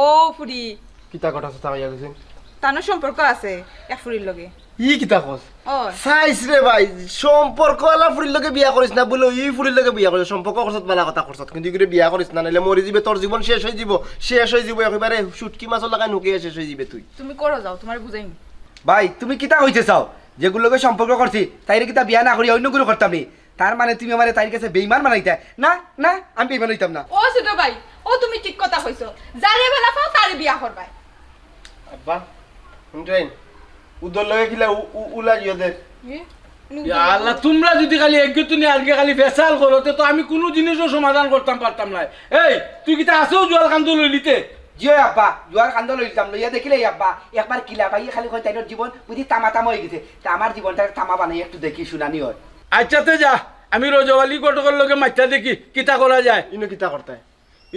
ও ফুরি। কিতা কথা চাচা কইয়া গেছইন? তানর সম্পর্ক আছে এক ফুরির লগে। ই কিতা কস? ও। চাইস রে ভাই, সম্পর্ক আলা ফুরির লগে বিয়া করিস না বলে, ই ফুরির লগে বিয়া করিস, সম্পর্ক করছত বালা কথা করছত, কিন্তু ইগুরে বিয়া করিস না, নাইলে মরি যিবে, তোর জীবন শেষ অই যিবো, শেষ অই যিবো, একেবারে শুটকি মাছর লাখান হুকিয়া শেষ অই যিবে তুই। তুমি করো যাও, তোমারে বুঝাইমু। ভাই, তুমি কিতা কইতে চাও? যেগুর লগে সম্পর্ক করছি, তাইরে কিতা বিয়া না করি অন্য গুরে করতাম নি? তার মানে তুমি আমারে তাইর কাছে বেইমান বানাইতায়? না, না, আমি বেইমান অইতাম না। ও ছোট ভাই, ও তুমি ঠিক কথা কইছো। যারে বালা পাও তারে বিয়া করবায়। আব্বা, হুনছইন? উদর লগে কিলা উ-, উ-, উলা জিওদের। এ? ইয়া আল্লাহ, তোমরা যদি খালি একগু তুনি আরগে খালি ফেসাল করো, তে তো আমি কুনু জিনিসও সমাধান করতাম পারতাম নায়। এই, তুই কিতা আসো জোয়ার কান্দো লইলিতে? জি অয় আব্বা, জোয়ার কান্দো লইলিতাম, লইয়া দেখিলে আব্বা, একবার কিলা ভাইয়ে খালি কয় তাইনর জীবন বুঝি তামা তামা অই গেছে। তে আমার জীবনটা তামা বানাই একটু দেখি, শুনানি অয়। আচ্ছা, তে যা, আমি রজব আলী ঘটকর লগে মাতিয়া দেখি, কিতা করা যায়। ইনো কিতা করতায়?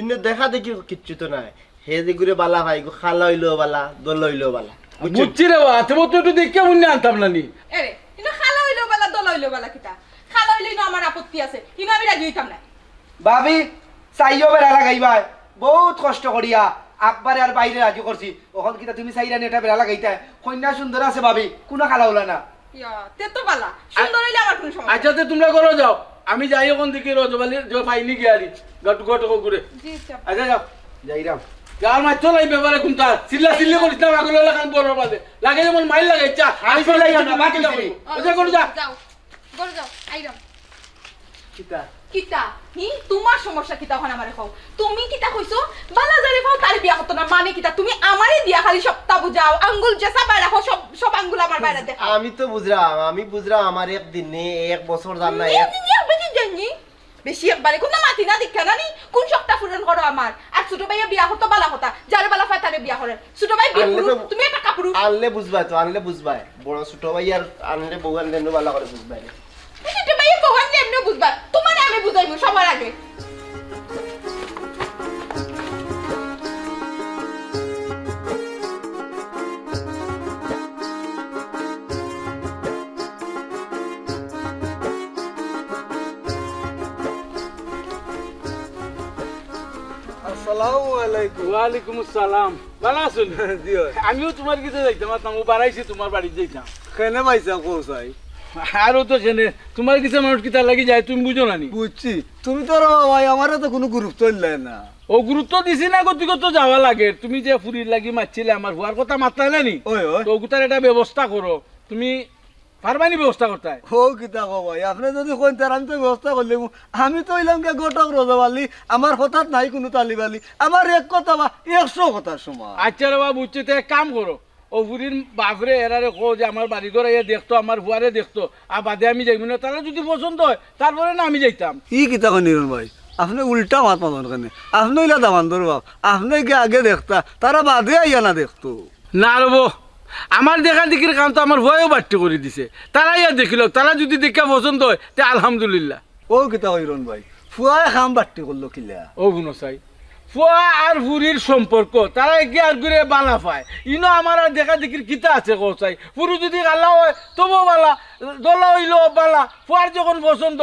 ইনো দেখা দেখি কিচ্ছু তো নাই। হে যেগুরে বালা পায়, ইগু কালা অইলেও বালা, দলা অইলেও বালা। বুঝছো? বুঝছি রে বা, তে মতো একটু দেখিয়া মনে আনতাম না নি। এরে, ইনো কালা অইলেও বালা, দলা অইলেও বালা কিতা? কালা অইলে ইনো আমার আপত্তি আছে, ইনো আমি রাজি অইতাম না। ভাবি, চাইও বেড়া লাগাইবায়, বউত কষ্ট করিয়া আব্বারে আর ভাইরে রাজি করছি। অখন কিতা তুমি চাইরায় নি এটা বেড়া লাগাইতায়? কইন্যা সুন্দর আছে ভাবি, কুনু কালা অইলা না। ইয়া, তে তো বালা। সুন্দর অইলে আমার কুনু সমস্যা নাই। আচ্ছা, তে তোমরা ঘরো যাও। আমি যাই অখন দেখি রজব আলীর যে পাইনি গিয়া আরি। ঘটকরে। জি, আচ্ছা। আচ্ছা, যাও। যাইরাম। যাও, মাইর তো লাই ব্যাপারে কুনতা। চিল্লা চিল্লি করিস না, পাগল অইলা খান বড় বাদে। লাগে যেমন মাইর লাগে, চা। আমি চিল্লাই না, বাকি যাও। আচ্ছা, ঘরো যা। যাও। ঘরো যাও, আইরাম। কিতা? কিতা? হি, তোমার সমস্যা কিতা অখন আমারে কও? তুমি কিতা কইছো? বালা যারে পাও তারে বিয়া করতো না, মানে কিতা? তুমি আমারে দিয়া খালি সবটা বুঝাও, আঙ্গুল যেসা বাইরা কও, সব, সব আঙ্গুল আমার বাইরা দেখাও। আমি তো বুঝরাম, আমি বুঝরাম, আমার এক দিন নি, এক বছর যার না, এক এক দিন, এক বেশি যায়নি। বেশি একবারে কুনু মাতি না দেখা না নি, কুন শখটা পূরণ করো আমার? আর ছোট ভাইয়ে বিয়া করতো বালা কথা, যারে বালা পায় তারে বিয়া করে। ছোট ভাই আনলে তো, বেকুব, তুমি একটা কাপুরুষ। আনলে বুঝবায় তো, আনলে বুঝবায়। বড় ছোট ভাই আর আনলে বউ আনলে এমনে বালা করে বুঝবায়। এই ছোট ভাইয়ে বউ আনলে এমনে বুঝবা, তোমারে আমি বুঝাইমু সবার আগে। আসসালামু আলাইকুম। ওয়ালাইকুম আসসালাম। ভালা আছইন? জি অয়। আমিও তুমার গেছে যাইতাম, আছলাম, অউ বারাইছি তুমার বাড়িত যাইতাম। কেনে পাইছাও কও চাই? আরো তো কেনে, তুমার গেছে মানুষ কিতার লাগি যায় তুমি বুঝো না নি? বুঝছি। তুমি তো রে বাবা, আমারে তো কুনু গুরুত্ব দিলায় না। অউ গুরুত্ব দিছি না, গতিকে তো যাওয়া লাগে। তুমি যে ফুরির লাগি মাতছিলে, আমার ফুয়ার কথা মাতলায় না নি? অয়, অয়। তো অগুতার একটা ব্যবস্থা করো। তুমি পারবায়নি ব্যবস্থা করতায়? অউ কিতা কও ভাই, আপনে যুদি কইন তার আমি তো ব্যবস্থা করিলিমু। আমি তো অইলাম গিয়া ঘটক রজব আলী, আমার কথাত নাই কুনু তালি বালি। আমার এক কথা বা একশো কথার সমান। আইচ্ছা রে বা, বুঝছি, তে এক কাম করো, অউ ফুরির বাফরে এরারে কও যে আমার বাড়িঘর আইয়া দেখতো, আমার ফুয়ারে দেখতো, আর বাদে আমি যাইমু নে। তারা যুদি পছন্দ অয়, তারপরে না আমি যাইতাম। ই কিতা কইন হিরন ভাই, আপনে উল্টা মাত মাতইন কেনে? আপনে অইলা দামান্দর বাফ, আপনে গিয়া আগে দেখতা, তারা বাদে আইয়া না দেখতো। না রে বা, আমার দেখাদেখির কাম তো আমার ফুয়ায়ও বাট্টি করি দিছে। তারা আইয়া দেখিলউক, তারা যুদি দেখিয়া পছন্দ অয়, তে আলহামদুলিল্লাহ। অউ কিতা কইন হিরন ভাই, ফুয়ায় কাম বাট্টি করলো কিলা? অউ হুনো চাই, ফুয়া আর ফুরির সম্পর্ক, তারা একে আরগুরে বালা পায়। ইনো আমার আর দেখাদেখির কিতা আছে কও চাই? ফুরি যুদি কালা অয়, তবুও বালা, ধলা অইলেও বালা। ফুয়ার যখন পছন্দ,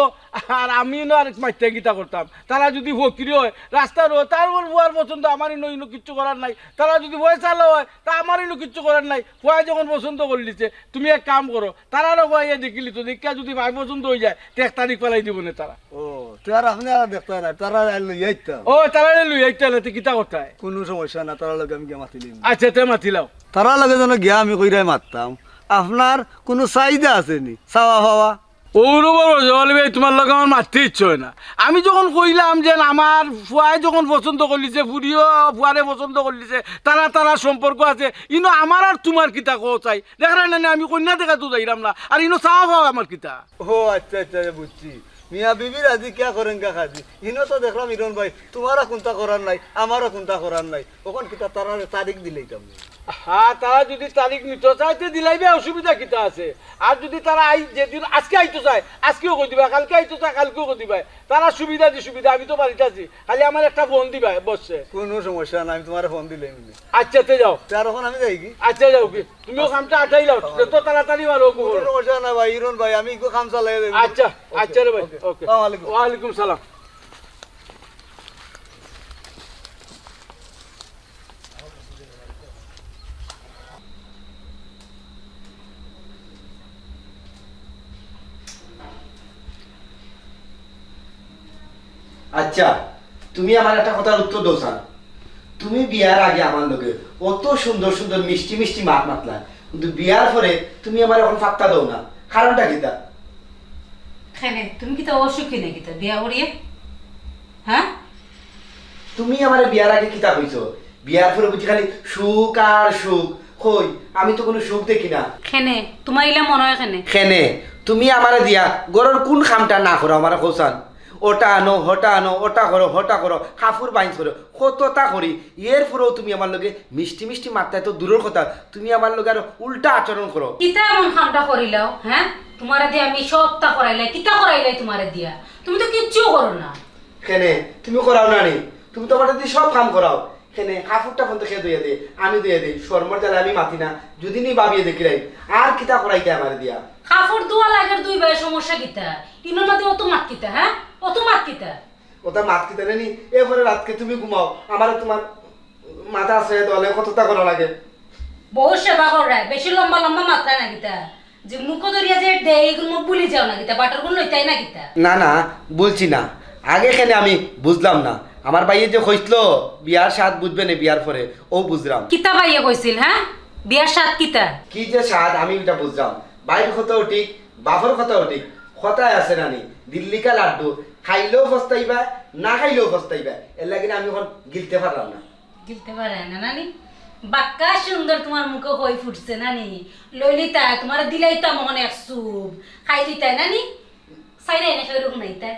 আর আমি ইনো আর মাতিয়া কিতা করতাম? তারা যুদি ফকিরি অয়, রাস্তার অয়, তার উপর ফুয়ার পছন্দ, আমার ইনো, ইনো কিচ্ছু করার নাই। তারা যুদি পয়সাআলা অয়, তা আমার ইনো কিচ্ছু করার নাই। ফুয়ায় যখন পছন্দ করিলিছে, তুমি এক কাম করো, তারারে কও আইয়া দেখিলিতো, দেখিয়া যুদি ভাই পছন্দ অইযায়, তে এক তারিখ ফালাই দিবো নে তারা। ও, তে আর আপনে আর দেখতা না, তারারে লইয়া আইতাম। ও, তারারে লইয়া আইতা না, তে কিতা করতায়? কুনু সমস্যা না, তারার লগে আমি গিয়া মাতিলিমু। আইচ্ছা, তে মাতিলাও। তারার লগে যেন গিয়া আমি কইরায় মাততাম, আপনার কুনু চাহিদা আছে নি? চাওয়া পাওয়া? অউ রে বা রজব আলী ভাই, তুমার লগে আমার মাততে ইচ্ছা অয় না। আমি যখন কইলাম যে আমার ফুয়ায় যখন পছন্দ করিলিছে, ফুরিও ফুয়ারে পছন্দ করিলিছে, তারা, তারা সম্পর্ক আছে, ইনো আমার আর তুমার কিতা কও চাই? দেখরায় না নি, আমি কইন্যা দেখাত তো যাইরাম না, আর ইনো চাওয়া পাওয়া আমার কিতা? ও আইচ্ছা, আইচ্ছা, বুঝছি। মিয়া বিবি রাজি কিয়া করেগা কাজি। ইনো তো দেখরাম হিরন ভাই, তুমারা কুন্তা করার নাই, আমারও কুন্তা করার নাই। অখন কিতা তারারে তারিখ দিলাইতাম নি? হ্যাঁ, তারা যুদি তারিখ নিতো চায়, তে দিলাইবা, অসুবিধা কিতা আছে? আর যুদি তারা আই-, যেদিন আইজকে আইতো চায়, আইজকেও কই দিবা, কাইলকে আইতো চায়, কাইলকেও কই দিবা। তারার সুবিধাদি সুবিধা, আমি তো বাড়িত আছি, খালি আমারে একটা ফোন দিবা, বসে। কুনু সমস্যা নাই, আমি তুমারে ফোন দিলাইমু নে। আইচ্ছা, তে যাও। তে আর অখন আমি যাইগি? আইচ্ছা, যাও গি। তুমিও কামটা আটাইলাও, যত তাড়াতাড়ি পারো, কুনু সমস্যা নাই ভাই, হিরন ভাই, আমি ইগু কাম চালাই যাইমু। আইচ্ছা, ওকে, আইচ্ছা রে ভাই, ওকে। ওকে। আসসালামু আলাইকুম। ওয়ালাইকুম সালাম। আইচ্ছা, তুমি আমার একটা কথার উত্তর দেও চাইন। তুমি বিয়ার আগে আমার লগে অত সুন্দর সুন্দর মিষ্টি মিষ্টি মাত মাতলায়, কিন্তু বিয়ার পরে তুমি আমারে অখন পাত্তা দেও না, কারণটা কিতা? কেনে, তুমি কিতা অসুখী নি কিতা বিয়া করিয়া? হ্যাঁ? তুমি আমারে বিয়ার আগে কিতা কইছো? বিয়ার পরে বুঝি খালি সুখ আর সুখ। কই, আমি তো কুনু সুখ দেখি না। কেনে, তুমার ইলা মনো অয় কেনে? কেনে, তুমি আমারে দিয়া ঘরর কুন কামটা না করাও, আমারে কও চাইন। ওটা আনো, হটা আনো, ওটা করো, হটা করো, কাপড় বাইন্স করো, কততা করি। এর পরেও তুমি আমার লগে মিষ্টি মিষ্টি মাততায় তো দূরর কথা, তুমি আমার লগে আরো উল্টা আচরণ করো। কিতা এমন কামটা করিলাও, হ্যাঁ? তুমারে দিয়া আমি সবতা করাইলাই, কিতা করাইলাই তুমারে দিয়া? তুমি তো কিচ্ছু করো না। কেনে, তুমি করাও না নি? তুমি তো আমারে দি সব কাম করাও। কেনে, কাপড় টাপড় তো কে ধইয়া দে? আমি ধইয়া দেই। শরমর জ্বালায় আমি মাতি না। যুদি নি ভাবিয়ে দেখিলাই, আর কিতা করাইতায় আমারে দিয়া? কাপড় ধোয়া লাগের দুইবায়, সমস্যা কিতা? ইনোর মাঝে অত মাত কিতা, হ্যাঁ? অত মাত কিতা? অত মাত কিতা নি? এরপরে রাইতকে তুমি ঘুমাও, আমারে তুমার মাথা আছে দলে কততা করা লাগে। বউর সেবা কররায়, বেশি লম্বা লম্বা মাতরায় না কিতা? যে মুখো ধরিয়া যে দেয়, ইগুন মুখ ভুলি যাও না কিতা? বাটর গুন লইতায় না কিতা? না, না, ভুলছি না। আগে কেনে আমি বুঝলাম না। আমার ভাইয়ে যে কইছলো, বিয়ার স্বাদ বুঝবে নে বিয়ার পরে, অউ বুঝলাম। কিতা ভাইয়ে কইছিল, হ্যাঁ? বিয়ার স্বাদ কিতা? কি যে স্বাদ, আমি ইটা বুঝলাম। ভাইর কথাও ঠিক, বাপর কথাও ঠিক। কথায় আছে না নি, দিল্লিকা লাড্ডু, খাইলেও পস্তাইবা, না খাইলেও পস্তাইবা। এর লাগি না আমি অখন গিলতে পারলাম না। গিলতে পারে না, নানি? বাক্কা সুন্দর তুমার মুখো কই ফুটছে, নানি। লইলিতায়, তুমারে দিলাইতাম অখন এক চুপ। খাইলিতায়, নানি? চাইরায় নি, কেউ রকম নাইতায়।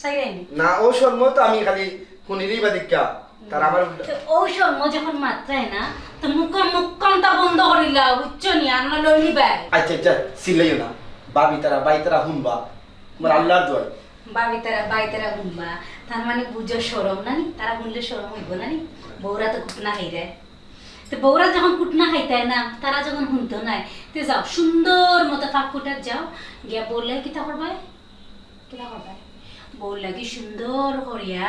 চাইরায় নি? না, অউ শরমো তো আমি খালি হুনিলিবা দেখিয়া, তারা আমার উল্টা। তে অউ শরমো যখন মাতরায় না, তে মুখর মুখ কানটা বন্ধ করিলাও, বুঝছো নি? আর না লইলিবায়। আইচ্ছা, আইচ্ছা, চিল্লাইও না। ভাবি তারা, ভাই তারা হুনবা। তুমার আল্লার দোয়াই। ভাবি তারা, ভাই তারা হুনবা, তার মানে বুঝো শরম, নানি? তারা হুনলে শরম অইবো, নানি? বউরা তো কুটনা খাইরায়। তে বউরা যখন কুটনা খাইতায় না, তারা যখন হুনতো নায়, তে যাও, সুন্দর মতো ফাঁক ফুটাত যাও, গিয়া বউর লাগি কিতা করবায়? কিতা করবায়? বউর লাগি সুন্দর করিয়া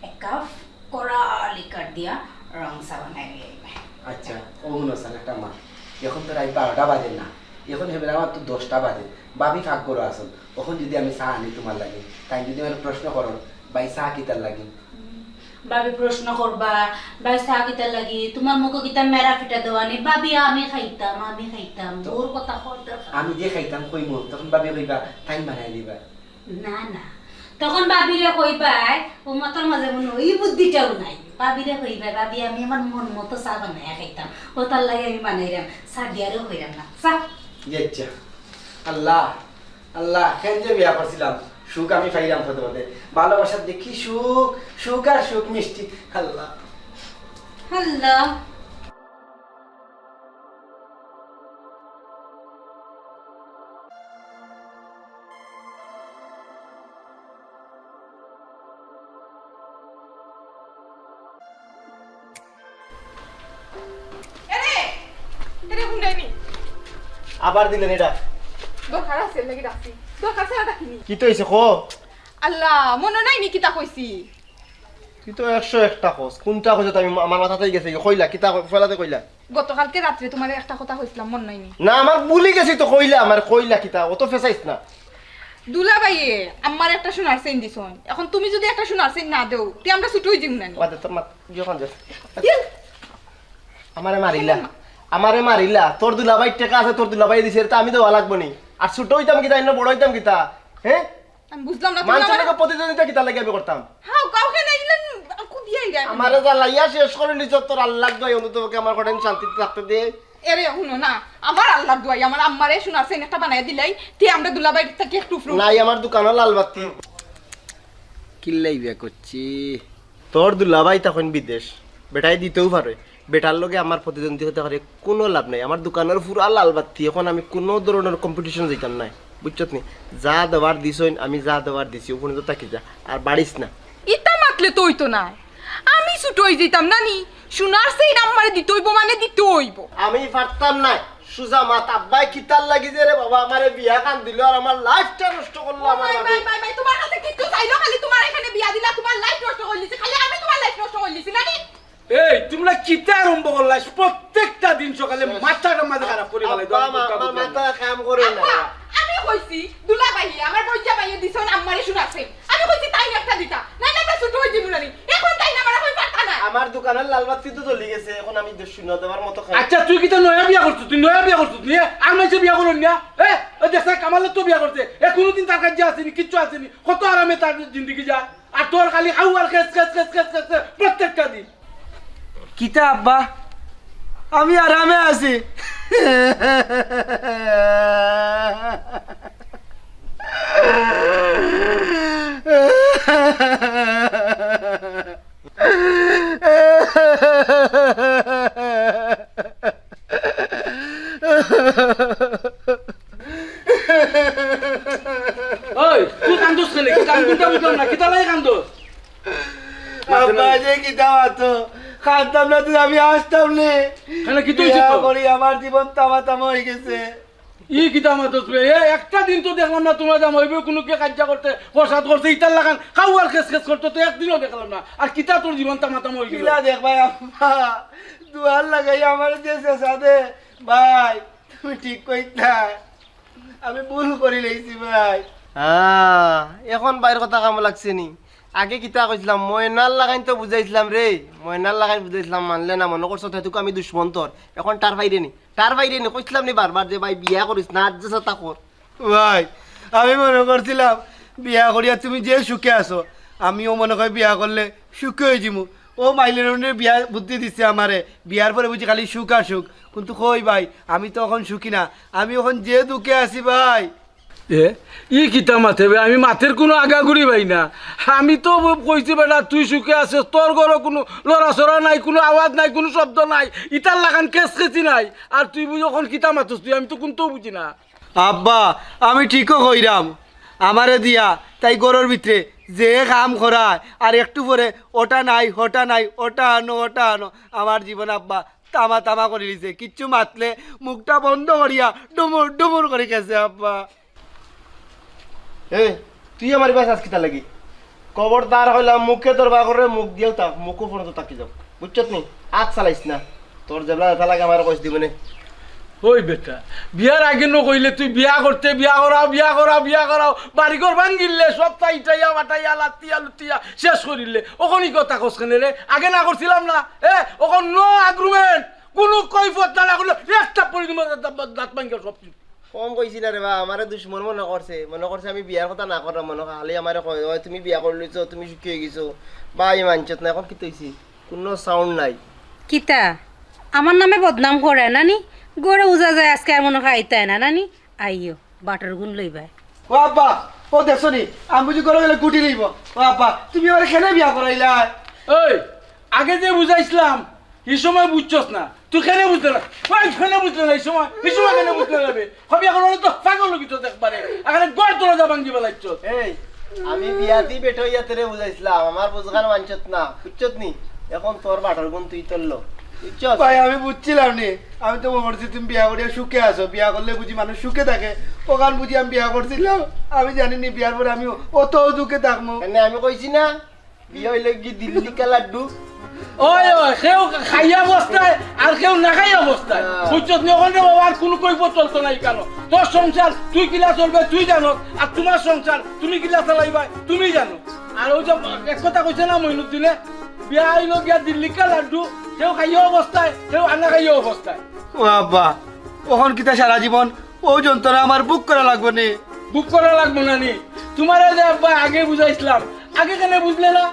এক কাপ করা লিকার দিয়া রং চা বানাই লই আইবা। আচ্ছা, ও হুনো ছান, একটা মাত। এখন তো রাইত বারোটা বাজে না, এখন হেবেলা আমার তো দশটা বাজে। ভাবি পাকঘরো আছইন, অখন যুদি আমি চা আনি তুমার লাগি, তাইন যুদি আমারে প্রশ্ন করইন, "ভাই, চা কিতার লাগি?" ভাবি প্রশ্ন করবা, "ভাই, চা কিতার লাগি? তুমার মুখো কিতা মেরা ফিটা দেওয়া নি?" ভাবি, "আমি খাইতাম, আমি খাইতাম।" তো ওর কথা কর দরকার। আমি যে খাইতাম কইমু, তখন ভাবি কইবা, "তাইন বানাই দিবা।" না, না। তখন ভাবিরে কইবায়, ও মাথার মাঝে মনো অয় ই বুদ্ধিটাও নাই। ভাবিরে কইবায়, "ভাবি, আমি আমার মন মতো চা বানাইয়া খাইতাম। ও তার লাগি আমি বানাইরাম। চা দিয়ারেও কইরাম না। চা।" ইচ্ছা। আল্লাহ, আল্লাহ, কেন যে বিয়া করছিলাম? সুখ আমি পাইলাম পদে পদে। ভালোবাসার দেখি সুখ, সুখ আর সুখ মিষ্টি। আল্লাহ। আল্লাহ। এরে, এরে হুন্ডাইনি। আবার দিলেন এটা। দরকার আছে, এর লাগি ডাকছি। দরকার ছাড়া ডাকিনি। কিতা অইছে কও? আল্লাহ, মনো নাই নি কিতা কইছি? তুই তো একশো একটা কস। কুনটা কইছ তো আমি, আমার মাথাতেই গেছে গি। কইলা, কিতা কই-, ফেলাতে কইলা? গতকালকে রাত্রে তুমারে একটা কথা কইছিলাম, মনো নাই নি? না, আমার ভুলি গেছি তো, কইলা, আমার কইলা কিতা, অত ফেসাইস না। দুলাভাইয়ে আমারে একটা সোনার চেইন দিছইন। এখন তুমি যুদি একটা সোনার চেইন না দেও, তে আমরা ছুটো অই যিমু না নি? বাদে তোর মাত, যখন যা। ইয়ে। আমারে মারিলা, আমারে মারিলা। তোর দুলাভাইর টেকা আছে, তোর দুলাভাইয়ে দিছে, ইটা আমি দেওয়া লাগবো নি? আর ছুটো অইতাম কিতা, ইনো বড় অইতাম কিতা? হে? আমি বুঝলাম না, তুমি মানষর আমারে লগে প্রতিদ্বন্দ্বিতা কিতার লাগি আমি করতাম? হাও, কাউকে নাই দিলেন, কুদিয়াই দেয়। আমারে জ্বালাইয়া শেষ করিলিছস, তোর আল্লার দোয়াই, অন্তত পক্ষে আমার ঘরে শান্তিতে থাকতে দে। এরে, হুনো না, আমার আল্লার দোয়াই, আমার আম্মারে সোনার চেইন একটা বানাইয়া দিলাই, তে আমরা দুলাভাই থাকি একটু free। নাই, আমার দোকানো লাল বাতি। কিল্লাই বিয়া করছি? তোর দুলাভাই তখন বিদেশ, বেটায় দিতেও পারে, বেটার লগে আমার প্রতিদ্বন্দ্বী অইতে পারে, কুনু লাভ নাই। আমার দোকানর পুরা লাল বাতি, এখন আমি কুনু ধরনর competition যাইতাম নায়, বুঝছত নি? যা দেওয়ার দিছইন, আমি যা দেওয়ার দিছি, অউ পর্যন্ত থাকি যা, আর বাড়িস না। ইতা মাতলে তো অইতো নায়, আমি ছুটো অই যাইতাম না নি? সোনার চেইন আম্মারে দিতে অইবো মানে দিতে অইবো। আমি পারতাম নায়, সুজা মাত। আব্বায় কিতার লাগি যে রে বাবা আমারে বিয়া খান দিল আর আমার life টা নষ্ট করলো আমার ভাই, ভাই, ভাই, ভাই, তুমার কাছে কিচ্ছু চাইলো, খালি তুমার এখানে বিয়া দিলা, তুমার life নষ্ট করিলিছে, খালি আমি তুমার life নষ্ট করিলিছি না নি? এই, তুমরা কিতা আরম্ভ করলায়? প্রত্যেকটা দিন সকালে মাথাটা মাঝে খারাপ করি ফালাই, আব্বা, আমার মাথা কাম করে না। আব্বা, আমি কইছি, দুলাভাই, আমার বইজা ভাইয়ে দিছইন আম্মারে সোনার চেইন। আমি কইছি, তাইন একটা দিতা, নাইলে আমরা ছুটো অই যিমু না নি। এখন তাইন আমারে কই পারতা না। আমার দোকানর লাল বাতি তো জ্বলি গেছে, এখন আমি দে-, শূন্য দেওয়ার মতো খাই। আচ্ছা, তুই কিতা নয়া বিয়া করছস? তুই নয়া বিয়া করছস নি? আর মাইনষে বিয়া করইন না? এ, ওই দেখ, কামালে তো বিয়া করছে। এ, কুনুদিন তার কাছে আসেনি, কিচ্ছু আসেনি। কত আরামে তার জিন্দেগি যায়। আর তোর খালি খাওয়ার খেস, খেস, খেস, খেস, খেস, খেস, প্রত্যেকটা দিন। কিতা আব্বা? আমি আরামে আছি। ওই, তুই কান্দোস কেনে? কিতা আমি বুঝতাম, বুঝলাম না। কিতা লাগি কান্দোস? আব্বা, যে কিতা মাতো? কান্দতাম না তে আমি আসতাম নে। কেনে, কিতা অইছে তোর? বিয়া করি আমার জীবন তামা তামা অই গেছে। ই কিতা মাতস বে? এ, একটা দিন তো দেখলাম না তুমরা জামাই বউ কুনু কিতা কাইজ্জা করতে, ফসাদ করতে, ইতার লাখান খাওয়ার খেস খেস করতে তো একদিনও দেখলাম না। আর কিতা তোর জীবন তামা তামা অই গেল? কিলা দেখ ভাই, আম্মা দুয়ার লাগাই আমারে যে চেঁচা দে। ভাই, তুমি ঠিক কইতায়, আমি ভুল করিলাইছি ভাই। হ্যাঁ, এখন ভাইর কথা কামো লাগছে নি? আগে কিতা কইছিলাম, ময়নার লাখান তো বুঝাইছিলাম রে, ময়নার লাখান বুঝাইছিলাম, মানলে না, মনো করছো তো হেতুকে আমি দুশমন তোর। এখন টের পাইরে নি? টের পাইরে নি? কইছিলাম নি বারবার যে ভাই বিয়া করিস না, আজ যে সাতা কর। ভাই, আমি মনো করছিলাম বিয়া করিয়া তুমি যে সুখে আছো, আমিও মনো করি বিয়া করলে সুখে অই যিমু। ও মাইলের বিয়া বুদ্ধি দিছে আমারে, বিয়ার পরে বুঝি খালি সুখ আর সুখ। কিন্তু কই ভাই, আমি তো এখন সুখী না, আমি এখন যে দুঃখে আছি ভাই। এ, ই কিতা মাতে বে? আমি মাতের কুনু আগাগুড়ি পাই না। আমি তো ব-, কইছি বেটা, তুই সুখে আছস, তোর ঘরো কুনু লড়াচড়া নাই, কুনু আওয়াজ নাই, কুনু শব্দ নাই, ইতার লাখান কেচকেচি নাই। আর তুই বুঝি অখন কিতা মাতস তুই? আমি তো কুন্তাউ বুঝি না। আব্বা, আমি ঠিকউ কইরাম। আমারে দিয়া তাই ঘরর ভিতরে যে কাম করায়, আর একটু পরে ওটা নাই, হটা নাই, ওটা আনো, ওটা আনো। আমার জীবন আব্বা তামা তামা করিলিছে। কিচ্ছু মাতলে মুখটা বন্ধ করিয়া ডুমুর ডুমুর করি গেছে আব্বা। এ, তুই আমারে বাঁচাস কিতার লাগি? খবরদার কইলাম, মুখে দরবার করে, মুখ দিয়াও থাক, মুখও পর্যন্ত থাকি যাও, বুঝছত নি? আত চালাইস না। তোর যেবলা যেতা লাগে আমারে কইস দিবনে। ওই বেটা, বিয়ার আগে নু কইলে তুই বিয়া করতে, বিয়া করাও, বিয়া করাও, বিয়া করাও, বাড়িঘর ভাঙ্গিলে, সব তাইটাইয়া, বাটাইয়া, লাত্তিয়া, লুতিয়া শেষ করিলে, অখন ই কথা কস কেনে রে? আগে না করছিলাম না? এ, অখন no argument, কুনু কৈফত না, না করলে এক থাপ্পড়ি দিমু, দাঁত, দাঁত, দাঁত ভাঙ্গিয়া সব। কম কইছি না রে বা, আমারে দুশমন মনে করছে, মনে করছে আমি বিয়ার কথা না করলাম, মনে খালি আমারে কয়, "ওই তুমি বিয়া করি লইছো, তুমি সুখী অই গেছো।" বা আমি মানছত না, অখন কিতা অইছে? কুনু sound নাই। কিতা? আমার নামে বদনাম করে নানি? ঘরে বুঝা যায় আজকে আর মনে হয় আইতায় না নানি? আইও, বাটর গুণ লইবায়। ও আব্বা, ও দেখছো নি, আমি বুঝি ঘরে গেলে গুটি লইব। ও আব্বা, তুমি আমারে কেনে বিয়া করাইলা? ওই, আগে যে বুঝাইছিলাম, ই সময় বুঝছস না। তুই কেনে বুঝলে না? ওই কেনে বুঝলে না ই সময়? ই সময় কেনে বুঝলে না বে? কবি এখন অনেক তো পাগল অই গেছস একবারে। এখানে ঘর দরজা ভাঙ্গি বেলাইছস। এই, আমি বিয়া দি বেটা অইয়া তোরে বুঝাইছিলাম, আমার বুঝখান মানছত না, বুঝছত নি? এখন তোর বাটর গুণ তুই তুললো, বুঝছস? ভাই, আমি বুঝছিলাম নি, আমি তো মনে করছি তুমি বিয়া করিয়া সুখে আছো, বিয়া করলে বুঝি মানুষ সুখে থাকে, অখান বুঝি আমি বিয়া করছিলাম, আমি জানি নি বিয়ার পরে আমি অত দুঃখে থাকমু। মানে আমি কইছি না, বিয়া অইলে কি দিল্লি কা লাড্ডু? ওই, ওই, কেউ খাইয়া অবস্থায় আর কেউ না খাইয়া অবস্থায়। হ্যাঁ। বুঝছস নি? অখানে বাবা আর কুনু কৈফত চলতো না ইখানো। তোর সংসার তুই কিলা চলবে তুই জানো, আর তুমার সংসার তুমি কিলা চালাইবায় তুমি জানো। আর ওই যে এক কথা কইছে না মইনুদ্দিনে, বিয়া অইলো গিয়া দিল্লি কা লাড্ডু, কেউ খাইয়া অবস্থায়, কেউ আনা খাইয়া অবস্থায়। ও আব্বা, অখন কিতা সারা জীবন অউ যন্ত্রণা আমার ভোগ করা লাগবো নি? ভোগ করা লাগবো না নি? তুমারে যে আব্বা আগে বুঝাইছিলাম, আগে কেনে বুঝলে না?